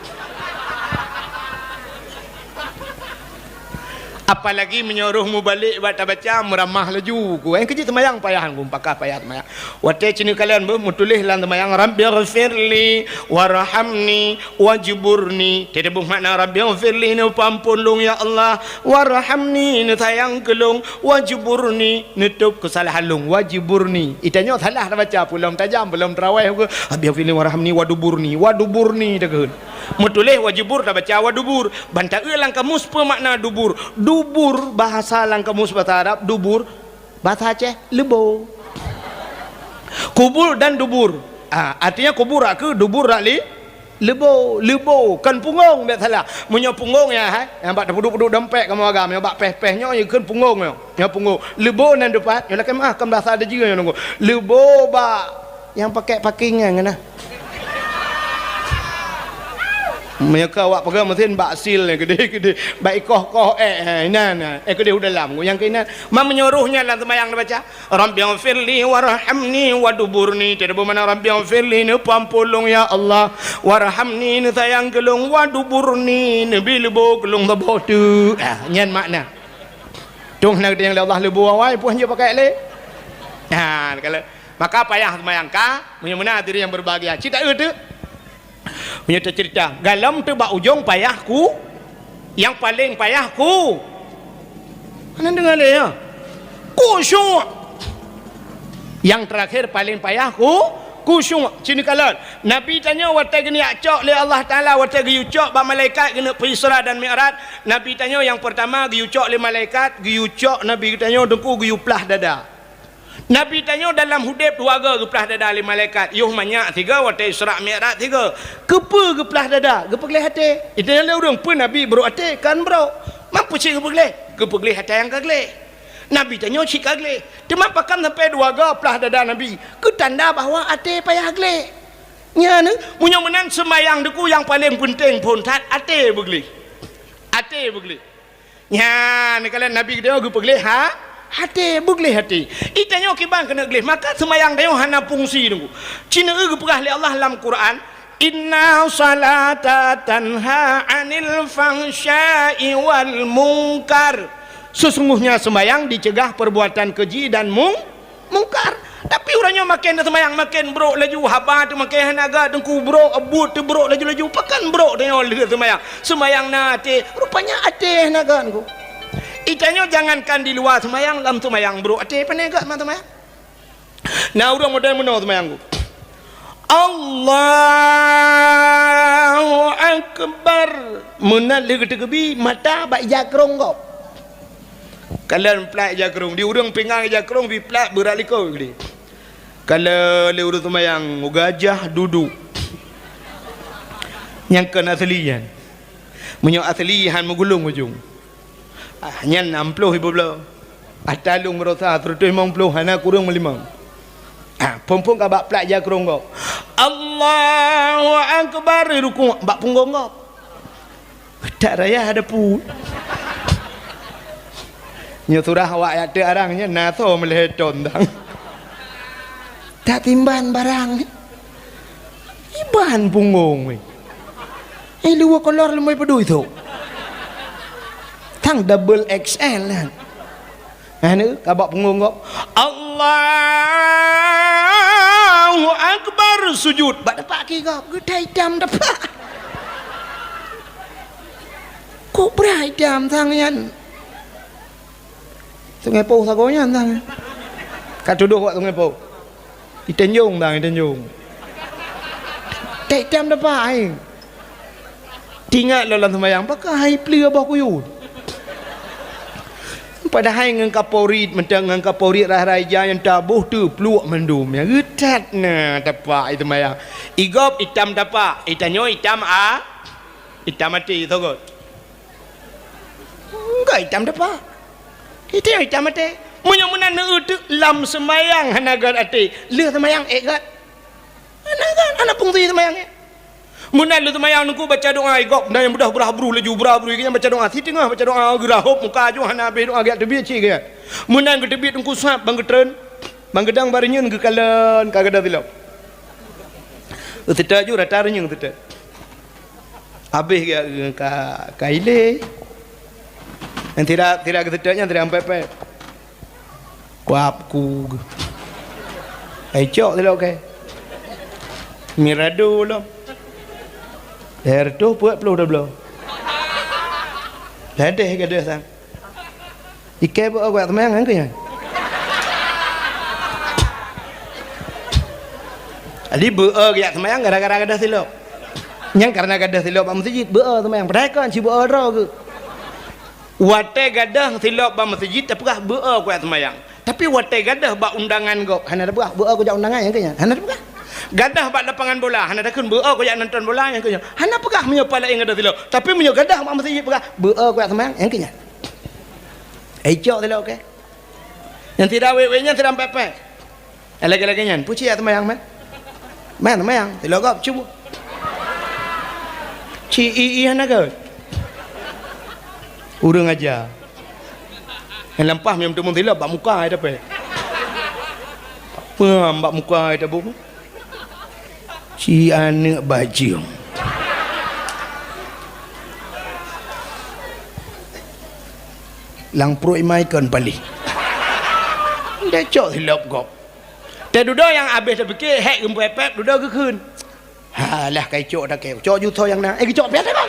Apalagi meunyoe roh mubalek bak tabaca meuramah laju ku. Eh, keujeuet seumayang payah ku, pakah payah seumayang. Watée ci neukalon beuh meutuléh lam seumayang, "Rabbighfirli warhamni wajburni." Teudeubeuh makna, "Rabbighfirli," neupeuampôn lôn ya Allah, "warhamni," neusayang keu lôn, "wajburni," neutôb keusalahan lôn, "wajburni." Itanyoe salah tabaca, peulom tajam, peulom taraweh, "Rabbighfirli warhamni waduburni," waduburni takheun. Meutuléh wajibur tabaca wadubur. Ban taeu lam kamus peue makna dubur. Dubur bahasa lam kamus bahasa Arab, dubur bahasa Aceh, leubo. Kubur dan dubur. Ah, artinya kubur rak keu, dubur rak li-, leubo, leubo, kon punggong, bék salah. Meunyoe punggong ya, hai, nyang bak tapeuduek-peuduek dompet kamoe agam, nyang bak péh-péh nyoe, nyoe kon punggong nyoe. Nyoe punggong. Leubo nan depan, nyoe lakée meuah, kon bahasa Deujeue nyoe nunggu. Leubo bak nyang pakai paking nyan, nah. Meunyoe ka awak peugah meusen bak sil nyan keudeh-keudeh, bak ikoh-koh ék, ha, inan, ha, ék keudeh u dalam, nyang keunan. Man meunyoe roh nyan lam seumayang neubaca, "Rabbighfirli warhamni waduburni." Teudeubeu makna, "Rabbighfirli," neupeuampôn lôn, ya Allah, "warhamni," neusayang keu lôn, "waduburni," neubi leubo keu lôn saboh teuk. Ah, nyan makna. Tueng hana geutanyong lé Allah leubo awai, peue han jeuet pakai lé. Ha, kalau maka payah seumayang ka, meunyoe meunan hadirin yang berbahagia. Cit taeu teuk. Meunyoe teuceurita, galom teuk bak ujong payah khu, nyang paleng payah khu. Hana deungoe lé, ya. Khusyuk. Nyang teurakhir paleng payah khu, khusyuk. Cit neukalon. Nabi tanyoe watée geunyak cok lé Allah Taala, watée geuyue cok bak malaikat geuneuk peuisra dan mi'raj. Nabi tanyoe nyang peurtama geuyue cok lé malaikat, geuyue cok Nabi geutanyoe teungku geuyue plah dada. Nabi tanyoe dalam udeb dua goe geuplah dada lé malaikat, yoh manyak sigoe watée Isra Mi'raj sigoe. Keupeue geuplah dada? Geupeugleh até. Itanyong lé ureuëng, "Peue Nabi brok até?" Kan brok. Man peue cit geupeugleh? Geupeugleh atra nyang ka gleh. Nabi tanyoe cit ka gleh. Teuma pakon sampoe dua goe plah dada Nabi? Keu tanda bahwa até payah gleh. Nyan, meunyoe meunan seumayang teungku nyang paleng peunteng phon that até beugleh. Até beugleh. Nyan, neukalon Nabi geutanyoe geupeugleh ha, até, beugleh até. Itanyoe kiban keuneuk gleh, maka seumayang tanyoe hana fungsi teungku. Cit neueu geupeugah lé Allah lam Quran, "Inna salata tanha 'anil fahsya'i wal munkar." Sesungguhnya seumayang dicegah perbuatan keji dan mung-, mungkar. Tapi uroe nyoe maken taseumayang maken brok laju, haba teuh maken hana gét, teungku brok, buet teuh brok laju-laju, pakon brok tanyoe lheueh seumayang. Seumayang na até, rupanya até hana gét teungku. Itanyoe jangankan di luwa seumayang, lam seumayang brok até, pane gét ma seumayang. Na ureuëng model meunoe seumayang teungku. Allahu Akbar. Meunan lheueh geuteukeubi, mata bak ija krong gob. Kalon plat ija krong, di ureuëng pingan ija krong, bi plat beurat likot geude. Kalon lé ureuëng seumayang, gajah duduk. Nyang kon asli nyan. Meunyoe asli han meugulong ujong. Ah, nyan nam ploh ribèe bloe. Ata lôn meurosa seratus limong ploh hana kureueng meulimong. Ah, phon-phon ka bak plat ija krong gob. Allahu Akbar, rukuk bak punggong gob. Tak raya ada pu. Nyoe surah awak yak teuk arang nyan na soe meulhèe thon dang. Tak timban barang. Iban punggong weh. Eh, luwa kolor leumoi peudui tu. Tang double X L kan. Anu, ka bak punggong gob. Allahu Akbar, sujud. Bak tapak kaki gob, geutai itam tapak. Kok bra itam sang nyan? Sungai Poh sagoe nyan sang. Ka tudoh bak Sungai Poh. Di Tanjong dang, di Tanjong. Tek tam dapat ai. Tingat lom lam seumayang, pakon hai pleue boh kuyue. Padahai ngon kaporit, mantong ngon kaporit rhah-rhah ija nyang taboh teupluek mandum. Nyang geutat na tapak i seumayang. Igob itam tapak, itanyoe itam a, itam até sogot. Enggak itam tapak. Itam, itam até. Meunyoe meunan neueu teuk lam seumayang hana gét até, lheueh seumayang ék gét. Hana gét, hana fungsi seumayang ék. Meunan lheueh seumayang teungku baca doa igob, na nyang beudoh beurah bruh laju, beurah bruh, nyang baca doa, siteungoh baca doa, geurahop muka aju hana habéh doa gét teubiet cit gét. Meunan geuteubiet teungku sab ban geutreun, ban geudong ban reunyeun geukalon ka gadôh silop. Geuseutôt aju rata reunyeun geuseutôt. Habéh gét ka, ka ilée. Nyang sira, sira geuseutôt nyan sira ampé-ampé. Kuab ku. Ai cok silop kèe. Mirado lom. Lhèe reutôh peuet ploh dua bloe. Ladeh gadôh sang. Ikèe beu-o geujak seumayang nyan keuh nyan. Jadi beu-o geujak seumayang gara-gara gadôh silop. Nyang karena gadôh silop bak meuseujid beu-o seumayang. Padahai kon ci beu-o droe geuh. Watèe gadôh silop bak meuseujid tapeugah beu-o kujak seumayang. Tapi watèe gadôh bak undangan gob hana tapeugah beu-o kujak undangan nyan keuh nyan. Hana tapeugah. Gadôh bak lapangan bola hana takheun beu-o kujak nonton bola nyan keuh nyan. Hana peugah meunyoe pat laén gadôh silop. Tapi meunyoe gadôh bak meuseujid peugah beu-o kujak seumayang nyan keuh nyan. Ai cok silop kèe. Nyang sira wék-wék nyan sira ampé-ampé. Lagèe-lagèe nyan, peue cit jak seumayang meunan? Meunan seumayang, silop gob cuba. I, i, i hana gét. Ureuëng aja. Nyang lampah meuteumé silop bak muka ai dapet. Peue bak muka ai tabong? Ci aneuëk bajeueng. Lam pruet imai kon paléh. Deh cok silop gob. Teududoe nyang abéh teupike hék geupepek dudoe geukheun. Halah kai cok takée, cok jutho nyang na. Eh geucok piah teuka.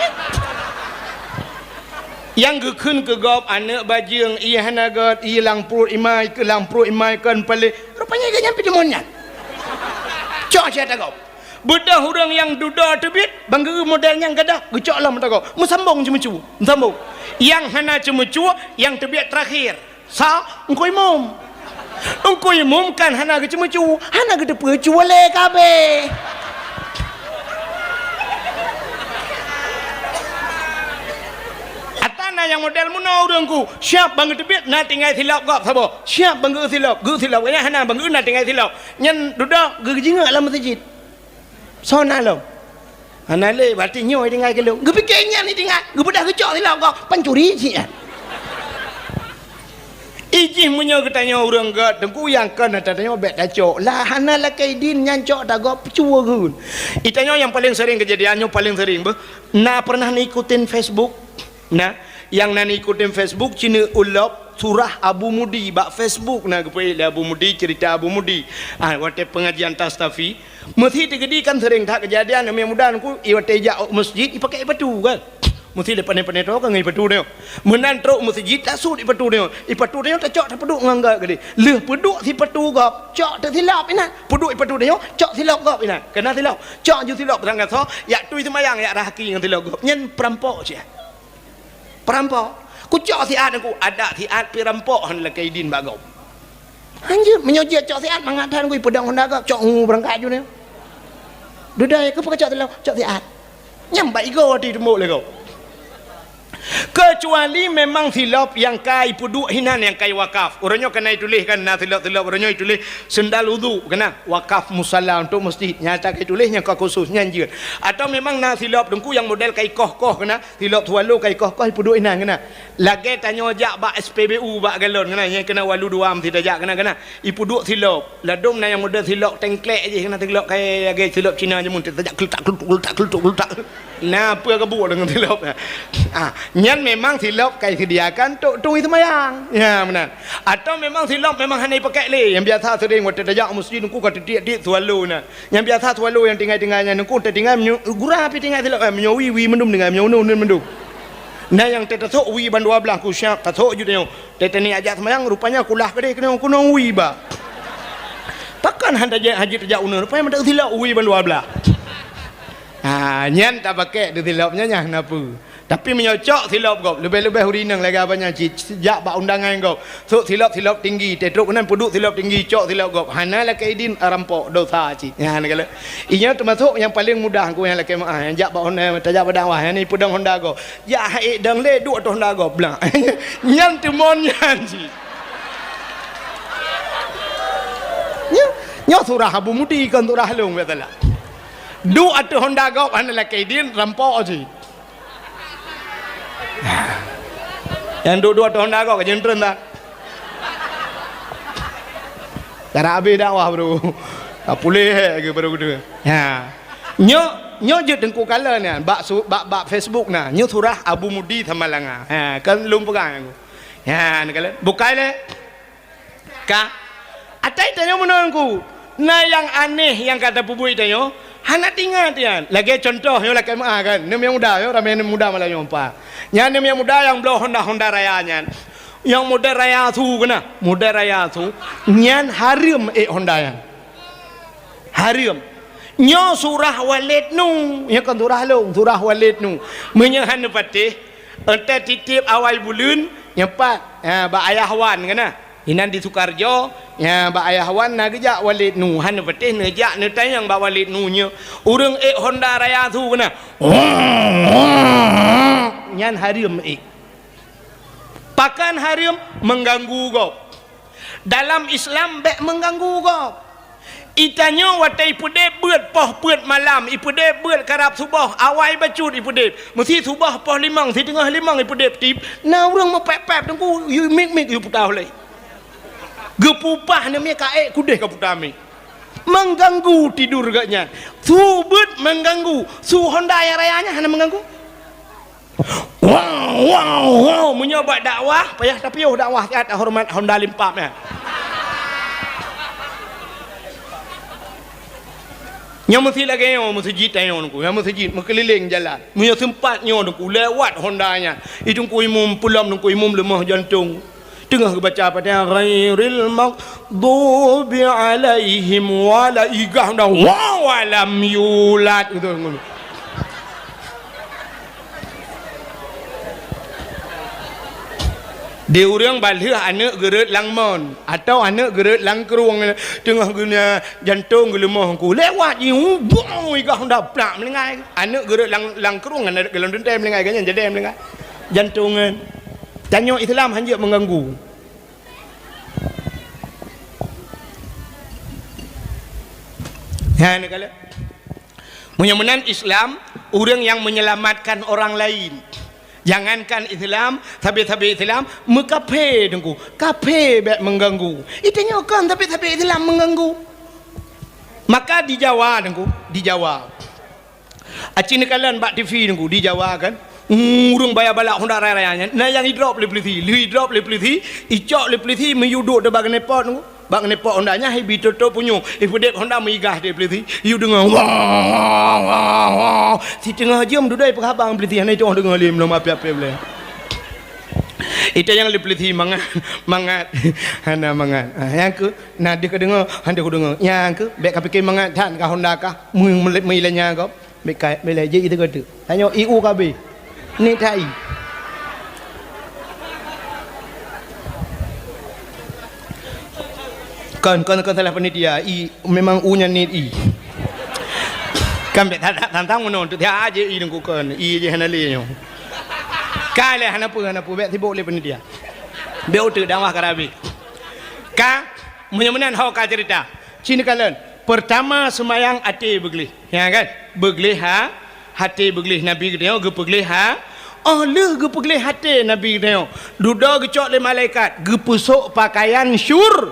Nyang geukheun keu gob aneuëk bajeueng, ié hana gét, ié lam pruet imai, keu lam pruet imai kon paléh. Rupanya geuh nyan pih deungon nyan. Cok siat gob. Beudôh ureuëng nyang dudoe teubiet, bang geu model nyang gadah, geucok lom mata gob. Meusambong ceumeucue, meusambong. Nyang hana ceumeucue, nyang teubiet teurakhir. Sa, Engku Imum. Engku Imum kan hana geuceumeucue, hana geuteupeue cue lé kabéh. Ata na nyang model meunoe ureuëng ku, siap bang geuteubiet na tinggai silop gob saboh. Siap bang geu silop, geu silop. Nyang hana bang geu na tinggai silop. Nyan dudoe geujingok lam meuseujid. Soe na lom? Hana lé, berarti nyoe tinggai keu lôn. Geupike nyan tinggai, geubeudôh geucok silop gob, pancuri cit nyan. Ijih meunyoe geutanyoe ureuëng gét, teungku nyang kon ata tanyoe bék tacok. Lah hana lakée idin nyan cok tagob cue geun. Itanyoe nyang paleng sering keujadian nyoe paleng sering beuh. Na pernah neuikutin Facebook? Na, nyang na neuikutin Facebook, ci neuulop surah Abu Mudi bak Facebook na geupeuék lé Abu Mudi, cerita Abu Mudi. Ah, watée pengajian Tastafi, meusi teugedi kan sering that keujadian, aneuk muda nungku, i watée jak u meuseujid, ipakée ipatu kan. Meusi lé pane-pane to kan ngon ipatu nyoe. Meunan trok meuseujid, tasut ipatu nyoe. Ipatu nyoe tacok tapeuduek ngon gét gede. Lheueh peuduek sipatu gob, cok teusilop inan. Peuduek ipatu nyoe, cok silop gob inan. Kena silop. Cok ju silop tanggasoe, yak tui seumayang, yak rahaki ngon silop gob. Nyan peurampok cit. Peurampok. Kucok siat aku, adak siat pih rampok hana lakée idin bak gob. Hanjeuet, meunyoe jeuet cok siat mangat that aku ipeudong honda gob, cok ngu beurangkat ju nyoe. Dudoe, keupeue kacok silop? Cok siat. Nyang bak igoe ati teumbok lé gob. Keucuali memang silop nyang ka ipeuduek hinan nyang ka iwakaf. Uroe nyoe kana ituléh kan na silop-silop uroe nyoe ituléh sendal udhu kana wakaf musala untuk meuseujid. Nyata ka ituléh nyang ka khusus nyan jeuet. Atau memang na silop teungku nyang model ka ikoh-koh kana Silop swallow ka ikoh-koh ipeuduek inan keunan. Lagée tanyoe jak bak S P B U bak galon keunan, nyang keunan walu dua meusti tajak keunan, keunan. Ipeuduek silop. Ladom na nyang model silop tengklek jih keunan, silop kayée lagée silop Cina jameun, tajak keuletak, keuletak, keuletak, keuletak, keuletak. Na peue ka buet deungon silop. Ah, nyan memang silop ka iseudiakan tok tui seumayang. Ya, meunan. Atau memang silop memang hana ipakai lé. Nyang biasa sering watée tajak u meuseujid nungku ka titiek-tiek swallow na. Nyang biasa swallow nyang tinggai-tinggai nyan nungku teutinggai meunyoe gura pih tinggai silop, eh, meunyoe wie, wie mandum tinggai, meunyoe uneun, uneun mandum. Na nyang teutasok wie ban dua blaih ku siap tasok ju tanyoe. Teuh tani ajak seumayang rupanya kulah keudeh keunong, keunong wie ba. Pakon han tajak hajat tajak uneun, rupanya mantong silop wie ban dua blaih. Ha, nyan tapakek teuh silop nyan nyang na peue. Tapi meunyoe cok silop gob, leubeh-leubeh ureueng inong lagée abang nyan cit, jak bak undangan gob, sok silop-silop tinggi, teutrok keunan peuduek silop tinggi, cok silop gob, hana lakée idin, rampok, dosa cit. Nyan kala. Inyoe teumasok nyang paleng mudah ku nyang lakée meu'ah, nyang jak bak undangan, tajak bak dakwah, nyan ipeudong honda gob. Jak hai dong lé duek ateueh honda gob, blang. Nyan teumon nyan cit. Nyoe, nyoe surah Abu Mudi kon surah lôn, biasalah. Duek ateueh honda gob hana lakée idin, rampok cit. Nyang duek-duek ateueh honda gob ka jeuet treun dah. Cara habéh dakwah baru. Ka puléh lagée baru geudeue. Ha. Nyoe, nyoe jeuet teungku kala nyan bak su-, bak, bak Facebook na. Nyoe surah Abu Mudi Samalanga. Ha, kan lôn peugah nyan. Ha, ni kala. Bukai lé. Ka, atai tanyoe meunan ku, na nyang aneh nyang ka tapeubuet tanyoe, hana teuingat nyan. Lagée contoh nyoe lakée meu'ah kan, neumieng muda nyoe ramé neumieng muda malam nyoe pa. Nyan neumieng muda nyang bloe honda-honda raya nyan. Nyang model raya su keunan, model raya su. Nyan hareuem ék honda nyan. Hareuem. Nyoe surah Walid Nu, nyoe kon surah lôn, surah Walid Nu. Meunyoe hana patéh, eunteuk titip awai buleuen, nyoe pat, ha, bak Ayah Wan keunan. Inan di Sukarjo, ya, bak Ayah Wan na geujak Walid Nu, hana patéh neujak neutanyong bak Walid Nu nyoe, ureueng ék honda raya su keunan. Nyan hareuem ék. Pakon hareuem? Mengganggu gob. Dalam Islam bék mengganggu gob. Itanyoe watée ipeudeb beuet poh peuet malam, ipeudeb beuet karab suboh, awai bacut ipeudeb. Meusi suboh poh limong, siteungoh limong ipeudeb tib, na ureuëng meupép-pép teungku, yue mik-mik yue puta lé. Geupupah neumiet ka ék kudeh ka puta miet. Mengganggu tidur geuh nyan. Su beuet mengganggu, su honda nyang raya nyan hana mengganggu. Wow, wow, wow. Meunyoe bak dakwah, payah tapiôh dakwah siat horeumat honda limpap nyan. Nyoe meusi lagée nyoe meuseujid tanyoe teungku, nyoe meuseujid meukeulileng jalan. Meunyoe seumpat nyoe teungku lewat honda nyan, i teungku imum peulom teungku imum leumoh jantong. Teungoh geubaca Fatihah, "Ghairil maghdubi alaihim wala-," igah dah, "Wa walam yulad." Gitu. Di ureuëng balheueh aneuëk geureuët lam mon, atawa aneuëk geureuët lam krueng, teungoh geunya jantong geuleumoh ku, lewat jiôh, bong, igah dah plak meulinggai. Aneuëk geureuët lam, lam krueng, aneuëk geulom teuntée meulinggai, geuhnyan jadée meulinggai. Jantong nyan. Tanyoe Islam hanjeuet mengganggu. Nyan kala. Meunyoe meunan Islam, ureuëng nyang menyelamatkan orang lain. Jangankan Islam, sabe-sabe Islam, meukafé teungku. Kafé bék mengganggu. Itanyoe kon sabe-sabe Islam mengganggu. Maka di Jawa teungku, di Jawa. Aci neukalon bak T V teungku, di Jawa kan. Ureuëng baya balak honda raya-raya nyan, na nyang idrop lé peulisi. Lheueh idrop lé peulisi, icok lé peulisi meuyu duek teuh bak keuneupot teungku. Bak keuneupot honda nyan, ibi toto punyueng. Ipeudeb honda meugah di peulisi. Yue deungoe, wah, wah, wah, wah. Siteungoh jeuem dudoe peuhabang peulisi, hana itong deungoe lé, meunyoe api-api boleh. Itanyoe lé peulisi mangat, mangat. Hana mangat. Ah, nyang keu, na deuh ka deungoe, hana ku deungoe. Nyang keu, bék ka pike mangat that ka honda kah. Meu-, meu-, meulanya kah. Bék ka, bék lé, jeuet itu keu tu. Tanyoe I U K B. Ni tai. Kon, kon, kon salah panitia. I, memang U nyan ni I. Kan bék tantang meunoe tu dia aja I nungku kon. I je hana lé nyoe. Ka lé hana peue, hana peue. Bék sibok lé panitia. Bék uteuk dakwah ka rabi. Ka, meunyoe meunan ho ka cerita. Cina kalon. Pertama, seumayang até beugleh. Ya kan? Beugleh ha, haté beugleh Nabi geutanyoe geupeugleh ha. Oh lheueh geupeugleh haté Nabi geutanyoe, dudoe geucok lé malaikat, geupeusok pakaian syur-,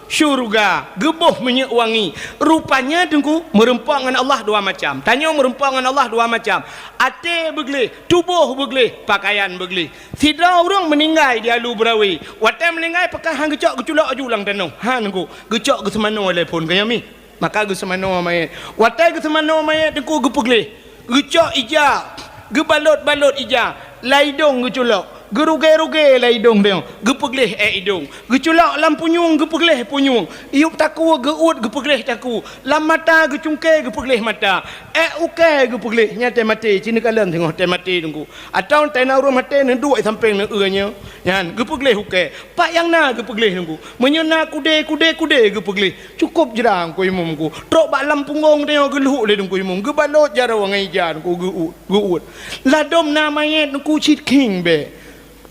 syurga, geuboh minyeuk wangi. Rupanya teungku, meureumpok ngon Allah dua macam. Tanyoe meureumpok ngon Allah dua macam. Até beugleh, tuboh beugleh, pakaian beugleh. Sidroe ureuëng meuninggai di Alu Beurawe. Watée meuninggai peukah han geucok geuculok aju lam tanoh. Han teungku, geucok geuseumanoe lé phon keu nyami. Maka geuseumanoe manyét. Watée geuseumanoe manyét teungku geupeugleh, geucok ija, geubalot-balot ija, lam idong geuculok, geurugée-rugée lam idong teungoh, geupeugleh ék idong, geuculok lam punyueng geupeugleh punyueng, yup takue geuuet geupeugleh takue, lam mata geucungké geupeugleh mata, ék ukée geupeugleh, nyan tée maté, cina kalon teungoh tée maté teungku. Atawa tée na ureuëng maté neuduek sampéng neueu nyoe, nyan geupeugleh ukée. Pat nyang na geupeugleh teungku. Meunyoe na kudé, kudé, kudé geupeugleh. Cukôp jra teungku imum ku. Trok bak lam punggong tanyoe geulhok lé teungku imum. Geubalot jaroe ngon ija teungku geuuet, geuuet. Ladôm na manyét teungku cit khieng bée.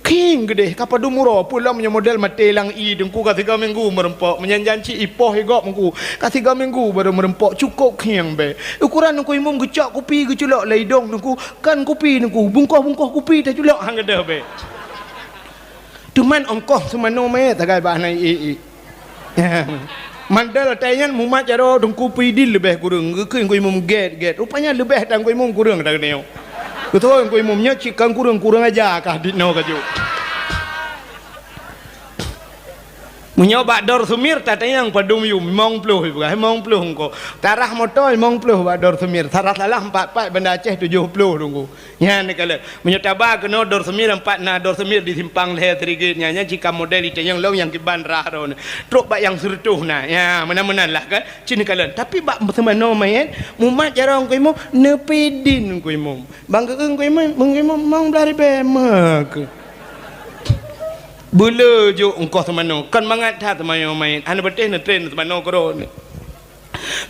Khieng geudeh ka padum uroe, peue lom nyoe model maté lam ié teungku ka sigoe minggu meureumpok. Meunyan janci ipoh igop teungku. Ka sigoe minggu barô meureumpok, cukôp khieng bée. Ukuran teungku imum geucok kupi geuculok lam idong teungku. Kan kupi teungku, bungkoh-bungkoh kupi taculok han gadôh bée. Teuma ongkoh seumanoe manyét sagai bah na ié-ié. Mandal tai nyan mumat jaroe teungku peue idin leubeh kureueng, geukheun teungku imum gét-gét. Rupanya leubeh tan teungku imum kureueng that nyoe. Beutôi teungku imum nyoe cit kon kureueng, kureueng aja kah dit noe kajok. Meunyoe bak Dor Sumir tatanyong padum yum, limong ploh ipeugah, limong ploh ongkoh. Tarah moto limong ploh bak Dor Sumir, tarah salah empat pat Banda Aceh tujoh ploh teungku. Nyan neukalon. Meunyoe taba keunoe Dor Sumir, empat na Dor Sumir di simpang lhée Sirigit nyan, nyan cit ka model itanyong lom nyang kiban rah droeneuh. Trok bak nyang sireutôh na. Nya, meunan-meunan lah kan. Cit neukalon. Tapi bak seumanoe manyét, mumat jaroe teungku imum, neupidin teungku imum. Bang geueu teungku imum, teungku imum mong blaih ribée meukeue. Beuleu jok ongkoh seumanoe, kon mangat that seumanoe manyét. Hana patéh neutren seumanoe keudroe.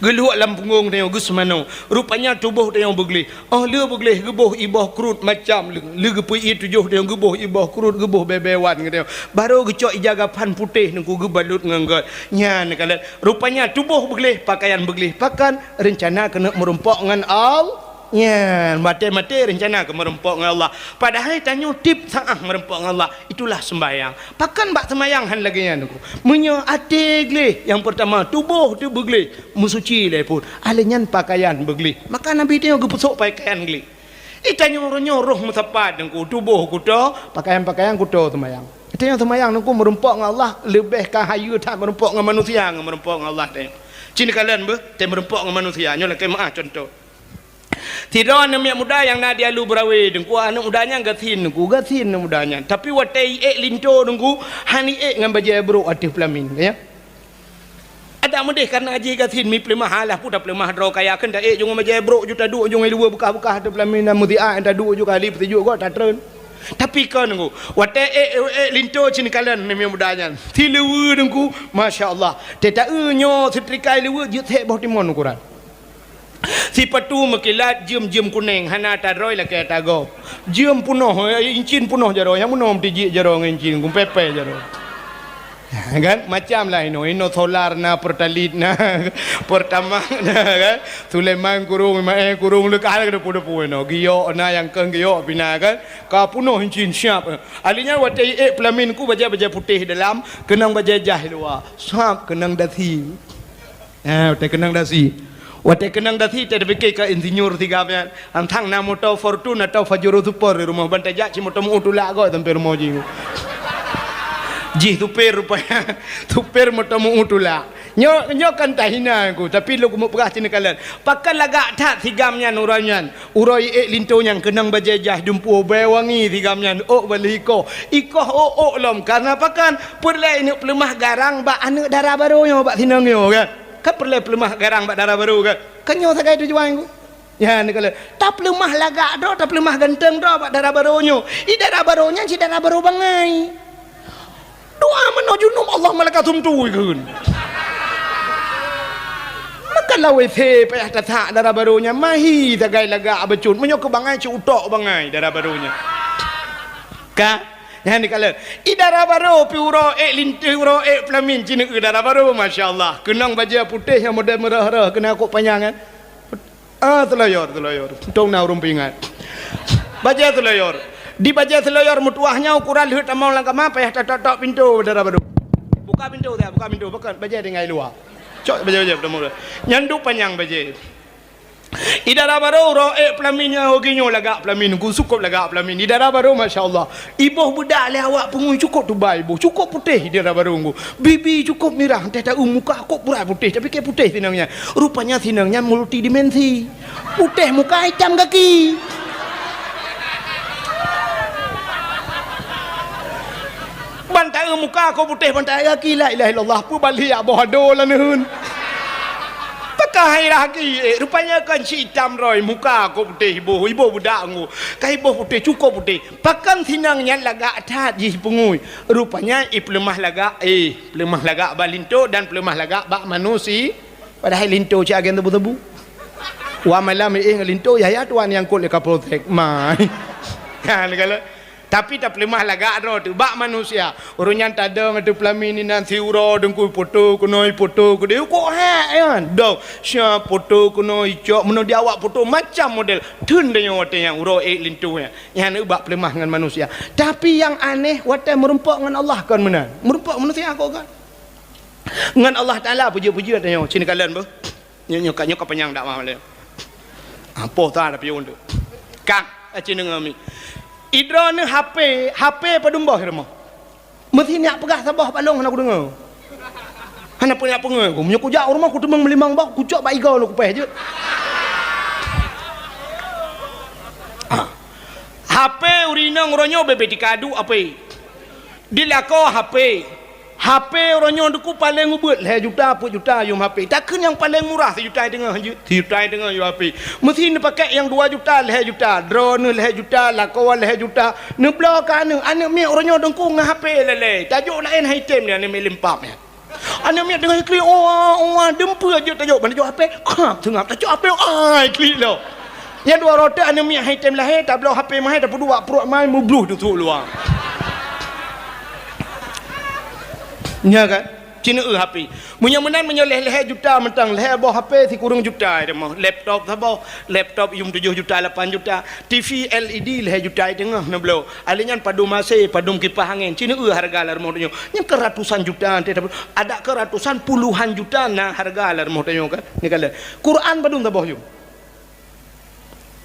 Geulhok lam punggong tanyoe geuseumanoe. Rupanya tuboh tanyoe beugleh. Oh lheueh beugleh geuboh iboh krut macam lheueh. Lheueh geupeu ié tujoh tanyoe geuboh iboh krut, geuboh bèe-bèe wan geutanyoe. Barô geucok ija gapan putéh Teungku geubalot ngon gèt. Nyan kalon. Rupanya tuboh beugleh, pakaian beugleh. Pakon? Reuncana keuneuk meurumpok ngon Allah. Nyan, maté-maté reuncana keu meurumpok ngon Allah. Padahai tanyoe tiep saát meurumpok ngon Allah. Itulah seumbahyang. Pakon bak seumbahyang hán lagèe nyan Teungku? Meunyoe até gleh, nyang peurtama tuboh teuh beugleh, meusuci lé phon. Alèh nyan pakaian beugleh. Maka Nabi tanyoe geupeusok pakaian gleh. Di tanyoe uroe nyoe roh meusapat Teungku, tuboh kuto, pakaian-pakaian kuto seumbahyang. Tanyoe seumbahyang Teungku meurumpok ngon Allah, leubeh ka hayeue that meurumpok ngon manusia ngon meurumpok ngon Allah tanyoe. Ci neukalon beuh, teuh meurumpok ngon manusia. Nyoe lakèe meu'ah cuntoh. Sidroe aneuk miet muda nyang na di Alu Beurawe Teungku, aneuk muda nyan gasien Teungku, gasien aneuk muda nyan. Tapi watèe iék linto Teungku, hana iék ngon bajèe brôk ateueh peulamin, ya. Adak meudeh kareuna jih gasien, mipeuleumah alah peue tapeuleumah droe kaya kheun taék ju ngon bajèe brôk ju taduek ju ngon ileue beukah-beukah ateueh peulamin dan meusiat taduek ju kali peusijuek gob tatreun. Tapi kon Teungku, watèe ék, ék linto ci neukalon aneuk miet muda nyan. Sileue Teungku, masya Allah. Teuh taeu nyoe seutrika ileue jeuet sép boh timon ukuran. Sipatu meukilat jeuem-jeuem kunéng, hana tadroi lakèe ata gob. Jeuem punoh, eh, incin punoh jaroe, nyang meunoe meutijik jaroe ngon incin, gumpèe-pèe jaroe. Kan? Macam lah inoe, inoe solar na, Pertalite na, Pertamax na, kan? Sulaiman kurong, Maé kurong, leukah depu-depu inoe. Giok na, nyang keu giok pih na, kan? Ka punoh incin siap. Alèh nyan watèe iék peulamin Teungku bajèe-bajèe putéh dalam, keunong bajèe jai luwa. Sab keunong dasi. Eh, watèe keunong dasi. Watèe keunong dasi, teuh tapiké keu insinyur sigam nyan. Antang na moto Fortuner atau Pajero Sport di rumoh, ban tajak cit moto meu tulak gob sampoe rumoh jih. Jih supir rupanya. Supir moto meu tulak. Nyoe, nyoe kan tahina Teungku, tapi lôn keumeung peugah ci neukalon. Pakon lagak that sigam nyan uroe nyan. Uroe iék linto nyan keunong bajèe jai dumpeue bèe wangi sigam nyan ôk bak lheueh ikoh. Ikoh ôk-ôk lom kareuna pakon? Peureulèe ineuk peuleumah garang bak aneuk dara barô nyoe bak sinong nyoe kan? Kan peureulèe peuleumah garang bak dara barô kan? Kan nyoe sagai tujuan Teungku. Nyan neukalon. Tapeuleumah lagak droe, tapeuleumah ganteng droe bak dara barô nyoe. I dara barô nyan cit dara barô bangai. Dua meunoe junub Allah malaikat sumtu ikheun. Maka lawét he payah tasak dara barô nyan mahi sagai lagak bacut. Meunyoe keu bangai cit utok bangai dara barô nyan. Ka? Nyan dikalon. I dara barô pi uroe ék linto uroe ék peulamin ci neueu dara barô, masya Allah. Keunong bajèe putéh nyang model meurah-rah keunan kok panyang kan. Ah, seulaweuet, seulaweuet. Untông na ureueng peuingat. Bajèe seulaweuet. Di bajèe seulaweuet meutuwah nyan ukuran lheueh tamong lam kama payah tatok-tok pintoe dara barô. Buka pintoe dah, buka pintoe. Pakon bajèe tinggai luwa. Cok bajèe-bajèe tamong. Nyan duek panyang bajèe. I dara barô uroe ék peulamin nyan hogi nyoe lagak peulamin, Teungku, cukôp lagak peulamin. I dara barô masya Allah. Iboh beudak lé awak peungui cukôp tubai iboh, cukôp putéh i dara barô Teungku. Bibi cukôp mirah, teuh taeu muka kok purai putéh, tapi kèe putéh sinong nyan. Rupanya sinong nyan multidimensi. Putéh muka, itam gaki. Ban taeu muka kok putéh, ban taeu gaki, la ilaha illallah, peue baliek boh ado laneuen. Pakon hai lagèe, eh, rupanya kan cit itam droe, muka kok putéh iboh, iboh beudak Teungku. Ka iboh putéh, cukôp putéh. Pakon sinong nyan lagak that jih peungui. Rupanya i peuleumah lagak, eh, peuleumah lagak bak linto dan peuleumah lagak bak manusi. Padahai linto cit agen tebu-tebu. Wah malam éh ngon linto, yah, yah tuan nyang kot lé Kapolsek. Mai. Ha, neukalon. Tapi tapeuleumah lagak droe teuh bak manusia. Ureueng nyan tadong ateueh peulamin inan siuroe Teungku, poto keunoe, poto keudéh. Kok hak nyan? Dong, sia poto keunoe icok, meunoe di awak poto macam model. Theun tanyoe watèe nyan uroe ék linto nyan. Nyan bak peuleumah ngon manusia. Tapi nyang aneh, watèe meurumpok ngon Allah kon meunan. Meurumpok manusia kok kan? Ngon Allah Taala peujeuet-peujeuet tanyoe, ci neukalon beuh. Nyoe, nyoe ka, nyoe ka panyang dakwah malèe. Apoh ta ada pion tu. Kang, aci deungoe mi. I droeneuh H P, H P padum boh i rumoh. Meusi neujak peugah saboh bak lôn hana kudeungoe. Hana peue neujak peungoe ku. Meunyoe kujak u rumoh kuteumeung meulimong boh, kucok bak igoe lôn kupèh jeuet. Ah. H P ureueng inong uroe nyoe bèk-bèk tika duek H P. Di lakoe H P. H P uroe nyoe Teungku paleng ubeuet lhèe juta, peuet juta yum H P. Takheun nyang paleng murah sijuta teungoh jeuet, sijuta teungoh yum H P. Meusi neupakék nyang dua juta, lhèe juta, droeneuh lhèe juta, lakoe lhèe juta. Neubloe keu aneuk, aneuk miet uroe nyoe Teungku ngon H P lé-lé. Tajôk laén han item nyan aneuk miet leumpap nyan. Aneuk miet teungoh iklik, "Oa, oa," dum peue jeuet tajok, ban tajok H P, khap seungab, tacok H P, ai, klik lom. Nyan dua rotek aneuk miet hai tem lahé, tabloe H P meuhai, tapeuduek bak pruet mai, mubluh teusuk luwa. Nya kan? Ci neueu H P. Meunyoe meunan, meunyoe lhèe-lhèe juta mantong, lhèe boh H P sikureueng juta, teuma laptop saboh, laptop yum tujoh juta, lapan juta, T V L E D lhèe juta teungoh neubloe. Alèh nyan padum A C, padum kipah angén, ci neueu hareuga lam rumoh tanyoe. Nyan keu ratusan juta, adak keu ratusan, puluhan juta na hareuga lam rumoh tanyoe kan. Ni kala. Quran padum saboh yum?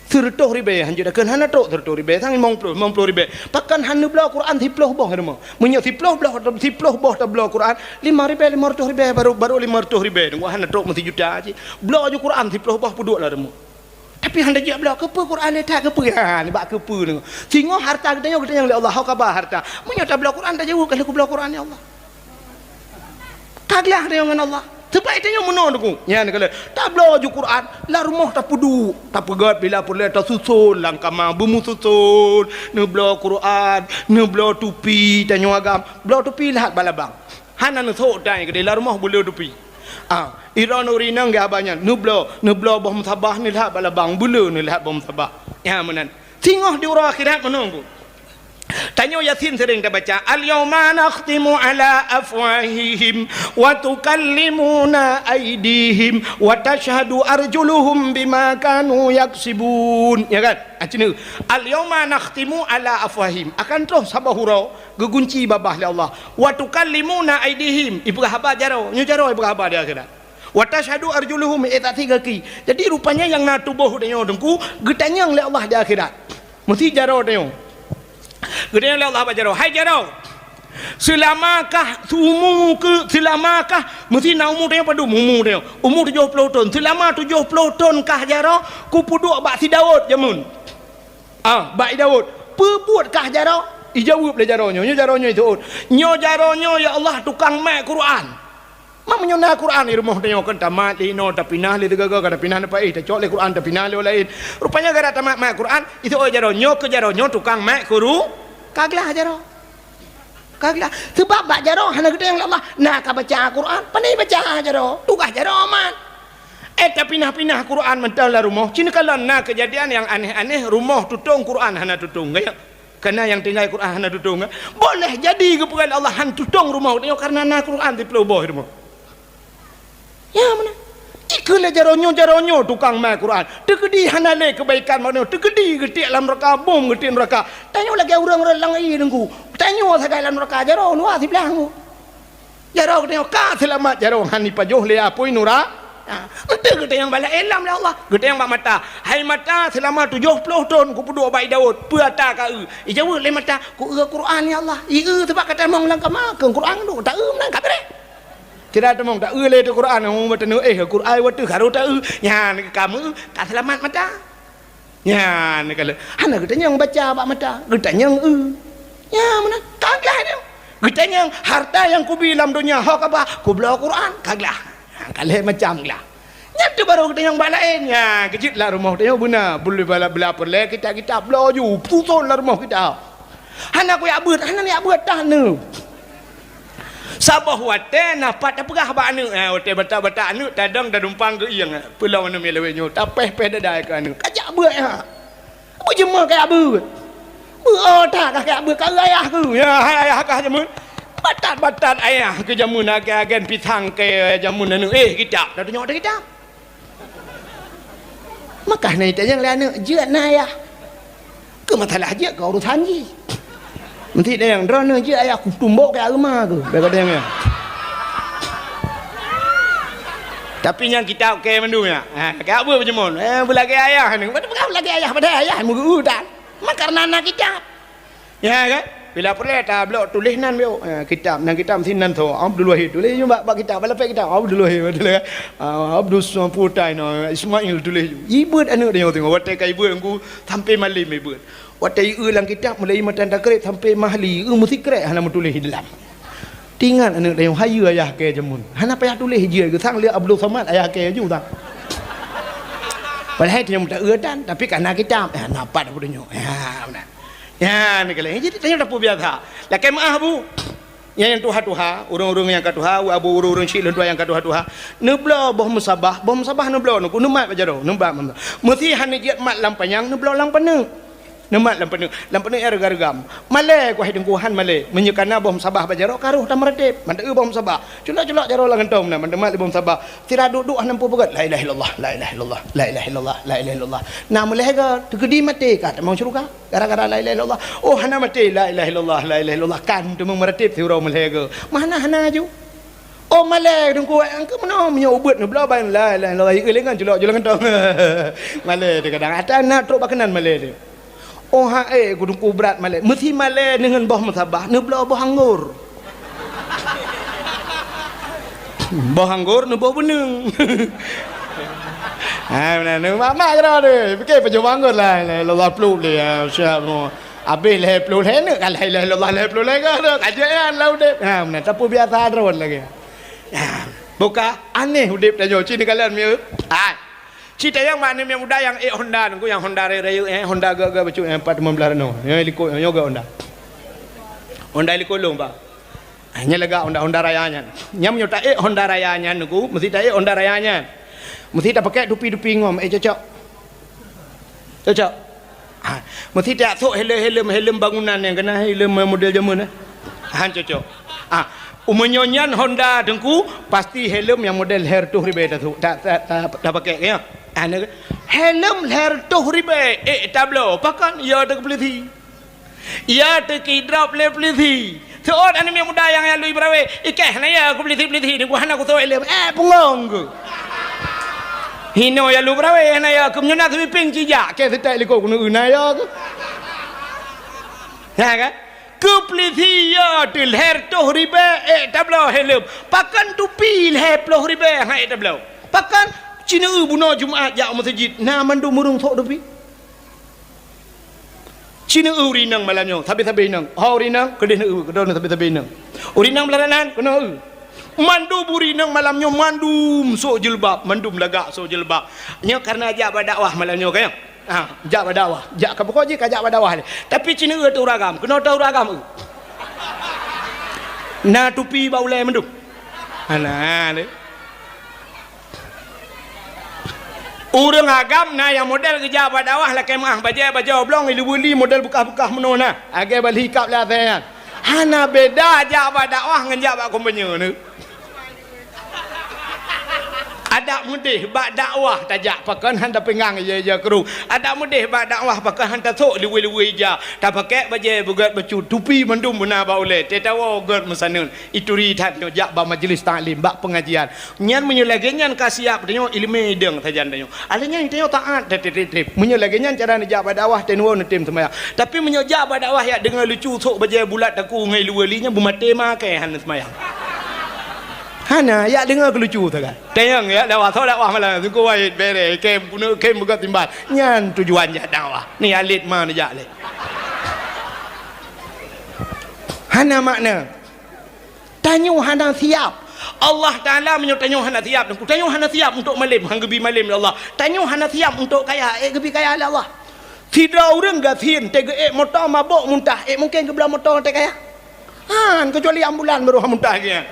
Sireutôh ribèe, hanjeuet takheun hana trok sireutôh ribèe, sang limong ploh, limong ploh ribèe. Pakon hana bloe Quran siploh boh rumoh? Meunyoe siploh boh, siploh boh tabloe Quran, limong ribèe, limong reutôh ribèe, baru, baru limong reutôh ribèe. Teungku hana trok meusijuta cit. Bloe ju Quran siploh boh peuduek lam rumoh. Tapi hana jeuet bloe, keupeue Quran le that, keupeue? Ha, nibak keupeue teungku. Singoh harta geutanyoe, geutanyong lé Allah, "Ho kaba harta?" Meunyoe tabloe Quran, tajaweueb, "Ka lheueh kubloe Quran, ya Allah." Ka glah tanyoe ngon Allah. Teumpat tanyoe meunoe teungku. Nyan kala tabloe ju Quran, lam rumoh tapeuduek, tapeugèt bila peureulèe tasuson lam kama, beumususon, neubloe Quran, neubloe tupi tanyoe agam, bloe tupi leuhat bak labang. Hana neusok tai keudéh, lam rumoh beuleu tupi. Ah, droeneuh ureueng inong geuhaba nyan, neubloe, neubloe boh musabah neuleuhat bak labang, beuleu neuleuhat boh musabah. Nyan meunan. Singoh di uroe akhirat meunoe teungku. Tanyoe Yasin sering tabaca, "Al-yauma nakhtimu ala afwahihim wa tukallimuna aidihim wa tashhadu arjuluhum bima kanu yaksibun." Ya kan? Ah, ci neueu, "Al-yauma nakhtimu ala afwahihim." Akan troh saboh uroe geugunci babah lé Allah. "Wa tukallimuna aidihim." Ipeugah haba jaroe. Nyoe jaroe ipeugah haba di akhirat. "Wa tashhadu arjuluhum," eh, saksi gaki. Jadi, rupanya nyang na tuboh tanyoe teungku, geutanyong lé Allah di akhirat. Meusi jaroe tanyoe. Geutanyong lé Allah bak jaroe, "Hai jaroe, seulamakah umu keu, seulamakah," meusi na umu tanyoe padum, umu tanyoe, umu tujoh ploh thon. "Seulama tujoh ploh thon kah jaroe kupeuduek bak si Daud jameun?" Ah, bak i Daud. "Peubuet kah jaroe?" Ijaweueb lé jaroe nyoe, nyoe jaroe nyoe iseuôt, "Nyoe jaroe nyoe, ya Allah, tukang mat Quran." Ma meunyoe na Quran di rumoh tanyoe kan tamat lé inoe, tapinah lé sigoe-goe, ka tapinah neupaéh, tacok lé Quran, tapinah lé laén. Rupanya gara tamat mat Quran, iseuôt jaroe nyoe keu jaroe nyoe tukang mat Quru-, ka glah jaroe. Ka glah. Seubab bak jaroe hana geutanyong lé Allah, na ka baca Quran, pane baca jaroe, tugaih jaroe mat. Eh, tapinah-pinah Quran mantong lam rumoh. Ci neukalon na keujadian nyang aneh-aneh, rumoh tutong Quran hana tutong. Gaya. Kana nyang tinggai Quran hana tutong, eh? Boleh jadi geupeugah lé Allah han tutong rumoh tanyoe karena na Quran siploh boh rumoh. Ya, meunan. Ikeu lé jaroe nyoe, jaroe nyoe tukang mat Quran. Teukeudi hana lé keubaikan mak nyoe. Teukeudi geutiek lam neuraka, bom geutiek neuraka. Tanyoe lagèe ureueng rot lam ie teungku. Tanyoe sagai lam neuraka, jaroe luwa siblah teungku. Jaroe geutanyoe ka seulamat, jaroe han ipajoh lé apui nura-, ha, enteuk geutanyong bak laén lom lé Allah. Geutanyong bak mata, "Hai mata, seulama tujoh ploh thon kupeuduek bak i Daud, peue ata ka eu?" Ijaweueb lé mata, "Ku eu Quran, ya Allah." I eu teubak ka tamong lam kama, keu Quran duek, ta eu meunan ka beureh. Sira tamong, ta eu lé teuh Quran, oh, bak taneuk éh Quran, watèe ka rôh ta eu. Nyan ka meu, ka seulamat mata. Nyan ka lheueh. Hana geutanyong baca bak mata, geutanyong eu. Nyan meunan, ka glah nyoe. Geutanyong harta nyang kubi lam donya, ho ka ba, kubloe Quran, ka glah. Ha, ka lheueh macam glah. Nyan teuh barô geutanyong bak laén. Nyan, keu jeuet lam rumoh tanyoe beuna, beulé bala, bala peureulèe kitab-kitab bloe ju, suson lam rumoh kitab. Hana kuyak beuet, hana neujak beuet, tah neu. Saboh watèe na pat tapeugah bak aneuk, eh, watèe batat-batat aneuk tadong tadumpang geuieng, eh, peulom aneuk miet lawét nyoe, tapéh-péh dada keu aneuk. Kajak beuet, ha. Beujeumeung kajak beuet. Beuet, oh, that kah kajak beuet, ka eu ayah keuh. Ya, hai ayah kah jameun. Batat-batat ayah keuh jameun, agen-agen pisang keu jameun aneuk. Eh, kitab, tatunyok teuh kitab. Maka na itanyong lé aneuk, "Jeuet na, Ayah?" "Keu masalah jeuet keu urosan jih." Meusti tanyong, "Droeneuh jeuet, Ayah?" "Kutumbok keu aeuma keuh." Bèk ka tanyong nyan. Tapi nyang kitab keu mandum nyan. Ha, keu apa beujeumeung? Eh, beulagèe ayah ni. Beulagèe ayah, padahai ayah meugeu tan. Maka na, na kitab. Ya kan? Bila peureulèe tabloe tuléh nan biôh. Ha, kitab, nan kitab meusti nan tho. Abdul Wahid tuléh bak, bak kitab, bak lapék kitab. Abdul Wahid tuléh. Ah, Abdul Samputai na, Ismail tuléh. Ibeuet aneuk tanyoe teungoh. Watèe ka ibeuet engku sampai malem ibeuet. Watèe ieu lam kitab mulai matan takrib sampai mahli, ieu meusikrek hana meutuléh di dalam. Tingat aneuk tanyoe, hayeue ayah kèe jameun. Hana payah tuléh jih, geusang lé Abdul Samad ayah kèe ju tang. Padahai tanyoe meuta eu tan, tapi ka na kitab. Ya, na pat apa tanyoe. Ya, beuna. Ya, ni kali. Jadi tanyoe dah biasa. Lakèe meu'ah, Bu. Nyang tuha-tuha, ureuëng-ureuëng nyang ka tuha, abu ureuëng-ureuëng syiek lôn tuha nyang ka tuha-tuha, neubloe boh musabah, boh musabah neubloe, neuku neumat bak jaroe, neumat. Meusé hana jeuet mat lam panyang, neubloe lam paneuk. Neumat lam paneuk, lam paneuk nyang reugam-reugam. Malée, ku hai Teungku, han malée. Meunyoe kana boh musabah bak jaroe, ka roh tameuratéb. Manteueu boh musabah. Culok-culok jaroe lam gantong na, manteumat lé boh musabah. Sira duek-duek hana peugét, "La ilaha illallah, la ilaha illallah, la ilaha illallah, la ilaha illallah." Na meulhèe gét, teukeudi maté ka tamong syeuruga. Gara-gara la ilaha illallah. Oh, hana maté, la ilaha illallah, la ilaha illallah. Kan teumong meuratéb siuroe meulhèe gét. Mana hana aju. Oh, malée Teungku, angka meunoe meunyoe ubeuet neubloe ban la ilaha illallah, ieu lé ngon culok-culok gantong. Malée teuh kadang. Ata na trok bak keunan malée teuh. Oh, ha, eh, ku Teungku brat malée. Meusé malée deungon boh musabah, neubloe boh anggor. Boh anggor neuboh beuneung. Ha, meunan, mak-mak keudroe deh. Pike pajoh boh anggor la ilaha illallah ploh lé, ya, siap nyoe. Abéh lhèe ploh lhèe neuk ka la ilaha illallah lhèe ploh lhèe ka, ka jeuet nyan lam udeb. Ha, meunan, tapeubiasa droe lagée. Ha, buka aneh udeb tanyoe, ci neukalon mieu. Hai. Ci tayang mak aneuk miet muda nyang ék Honda, nunggu nyang Honda rayeuk-rayeuk, eh, Honda gak-gak bacut, eh, empat lima belas nyoe. Nyoe likot, nyoe gak Honda. Honda likot lôn, Pak. Ah, nyan lagak Honda, Honda Raya nyan. Nyan meunyoe taék Honda Raya nyan, nunggu, meusti taék Honda Raya nyan. Meusti tapakai tupi-tupi ngom, eh, cocok. Cocok. Ha, meusti tajak sôk helem-helem, helem bangunan nyang keunan helem model jameun, eh. Han cocok. Ha, meunyoe nyan Honda Teungku, pasti helem nyang model lhèe reutôh ribèe tasôk, ta-, ta-, ta-, tapakai, ya. Ha, helem lhèe reutôh ribèe, eh, tabloe, pakon? Ya, teukeupeuleusé. Ya, teukidrop lé peuleusé. Seuôt aneuk miet muda nyang, nyang lui beurawe, "Ikeh, hana ya keu peuleusé-peuleusé nyoe, hana kusôk ileuem." Eh, pungong keuh. Hinoe ya lu beurawe, hana ya keuh, meunyoe na sweeping cijak, keh seutôt likot keuneuk na ya keuh. Ha kan? Keu peuleusé ya teuh lhèe reutôh ribèe ék tabloe helem. Pakon tupi lhèe ploh ribèe han ék tabloe. Pakon? Ci neu bunoe Jumat jak u meuseujid, na mandum ureueng sôk tupi. Ci neu ureueng inong malam nyoe, sabe-sabe inong. Ho ureueng inong, keudeh neu, keudeh neu sabe-sabe inong. Ureueng inong beularat nan, keunoe eu. Mandum ureueng inong malam nyoe, mandum sôk jilbab, mandum lagak sôk jilbab. Nyoe kareuna jak bak dakwah malam nyoe, ka nyoe? Ha, jak bak dakwah. Jak ka buko jih ka jak bak dakwah lé. Tapi ci neu teuh ureueng agam, keunoe teuh ureueng agam eu. Na tupi bak ulèe mandum. Hana lé. Ureueng agam na nyang model geujak bak dakwah lakèe meu'ah bajèe bajoe blong, ilu beuli model beukah-beukah meunoe na, lagèe bali kab lé asèe nyan. Hana beda jak bak dakwah ngon jak bak kumpanye nyoe. Adak meudeh bak dakwah tajak pakon han tapinggang ija-ija krueng. Adak meudeh bak dakwah pakon han tasôk luwue-luwue ija. Tapakék bajèe beugèt bacut, tupi mandum beuna bak ulèe. Teuh tawoe gèt meusaneut. Ituri that nyoe jak bak majlis taklim, bak peungajian. Nyan meunyoe lagèe nyan ka siap tanyoe ileumèe idong sajan tanyoe. Alèh nyan tanyoe taat teuh trép-trép. Meunyoe lagèe nyan cara neujak bak dakwah, teuh neuwoe neutem seumayang. Tapi meunyoe jak bak dakwah yak deungoe lucu sôk bajèe bulat takue ngon ilu beuli nyan beumaté makai hana seumayang. Hana, yak deungoe keu lucu sagai. Tanyong yak dakwah, soe dakwah malam, sungkôh wahid, bèrèh, kém, keuneuk kém beugöt timbal. Nyan tujuan jak dakwah. Ni alit ma neujak lé. Hana makna. Tanyoe hana siap. Allah Taala meunyoe tanyoe hana siap, tanyoe hana siap untuk malém, han geubi malém lé Allah. Tanyoe hana siap untuk kaya, ék geubi kaya lé Allah. Sidroe ureueng gasien teuh geuék moto mabök muntah, ék mungken geubloe moto teuh kaya? Han, keucuali ambulan baru han muntah lagèe nyan.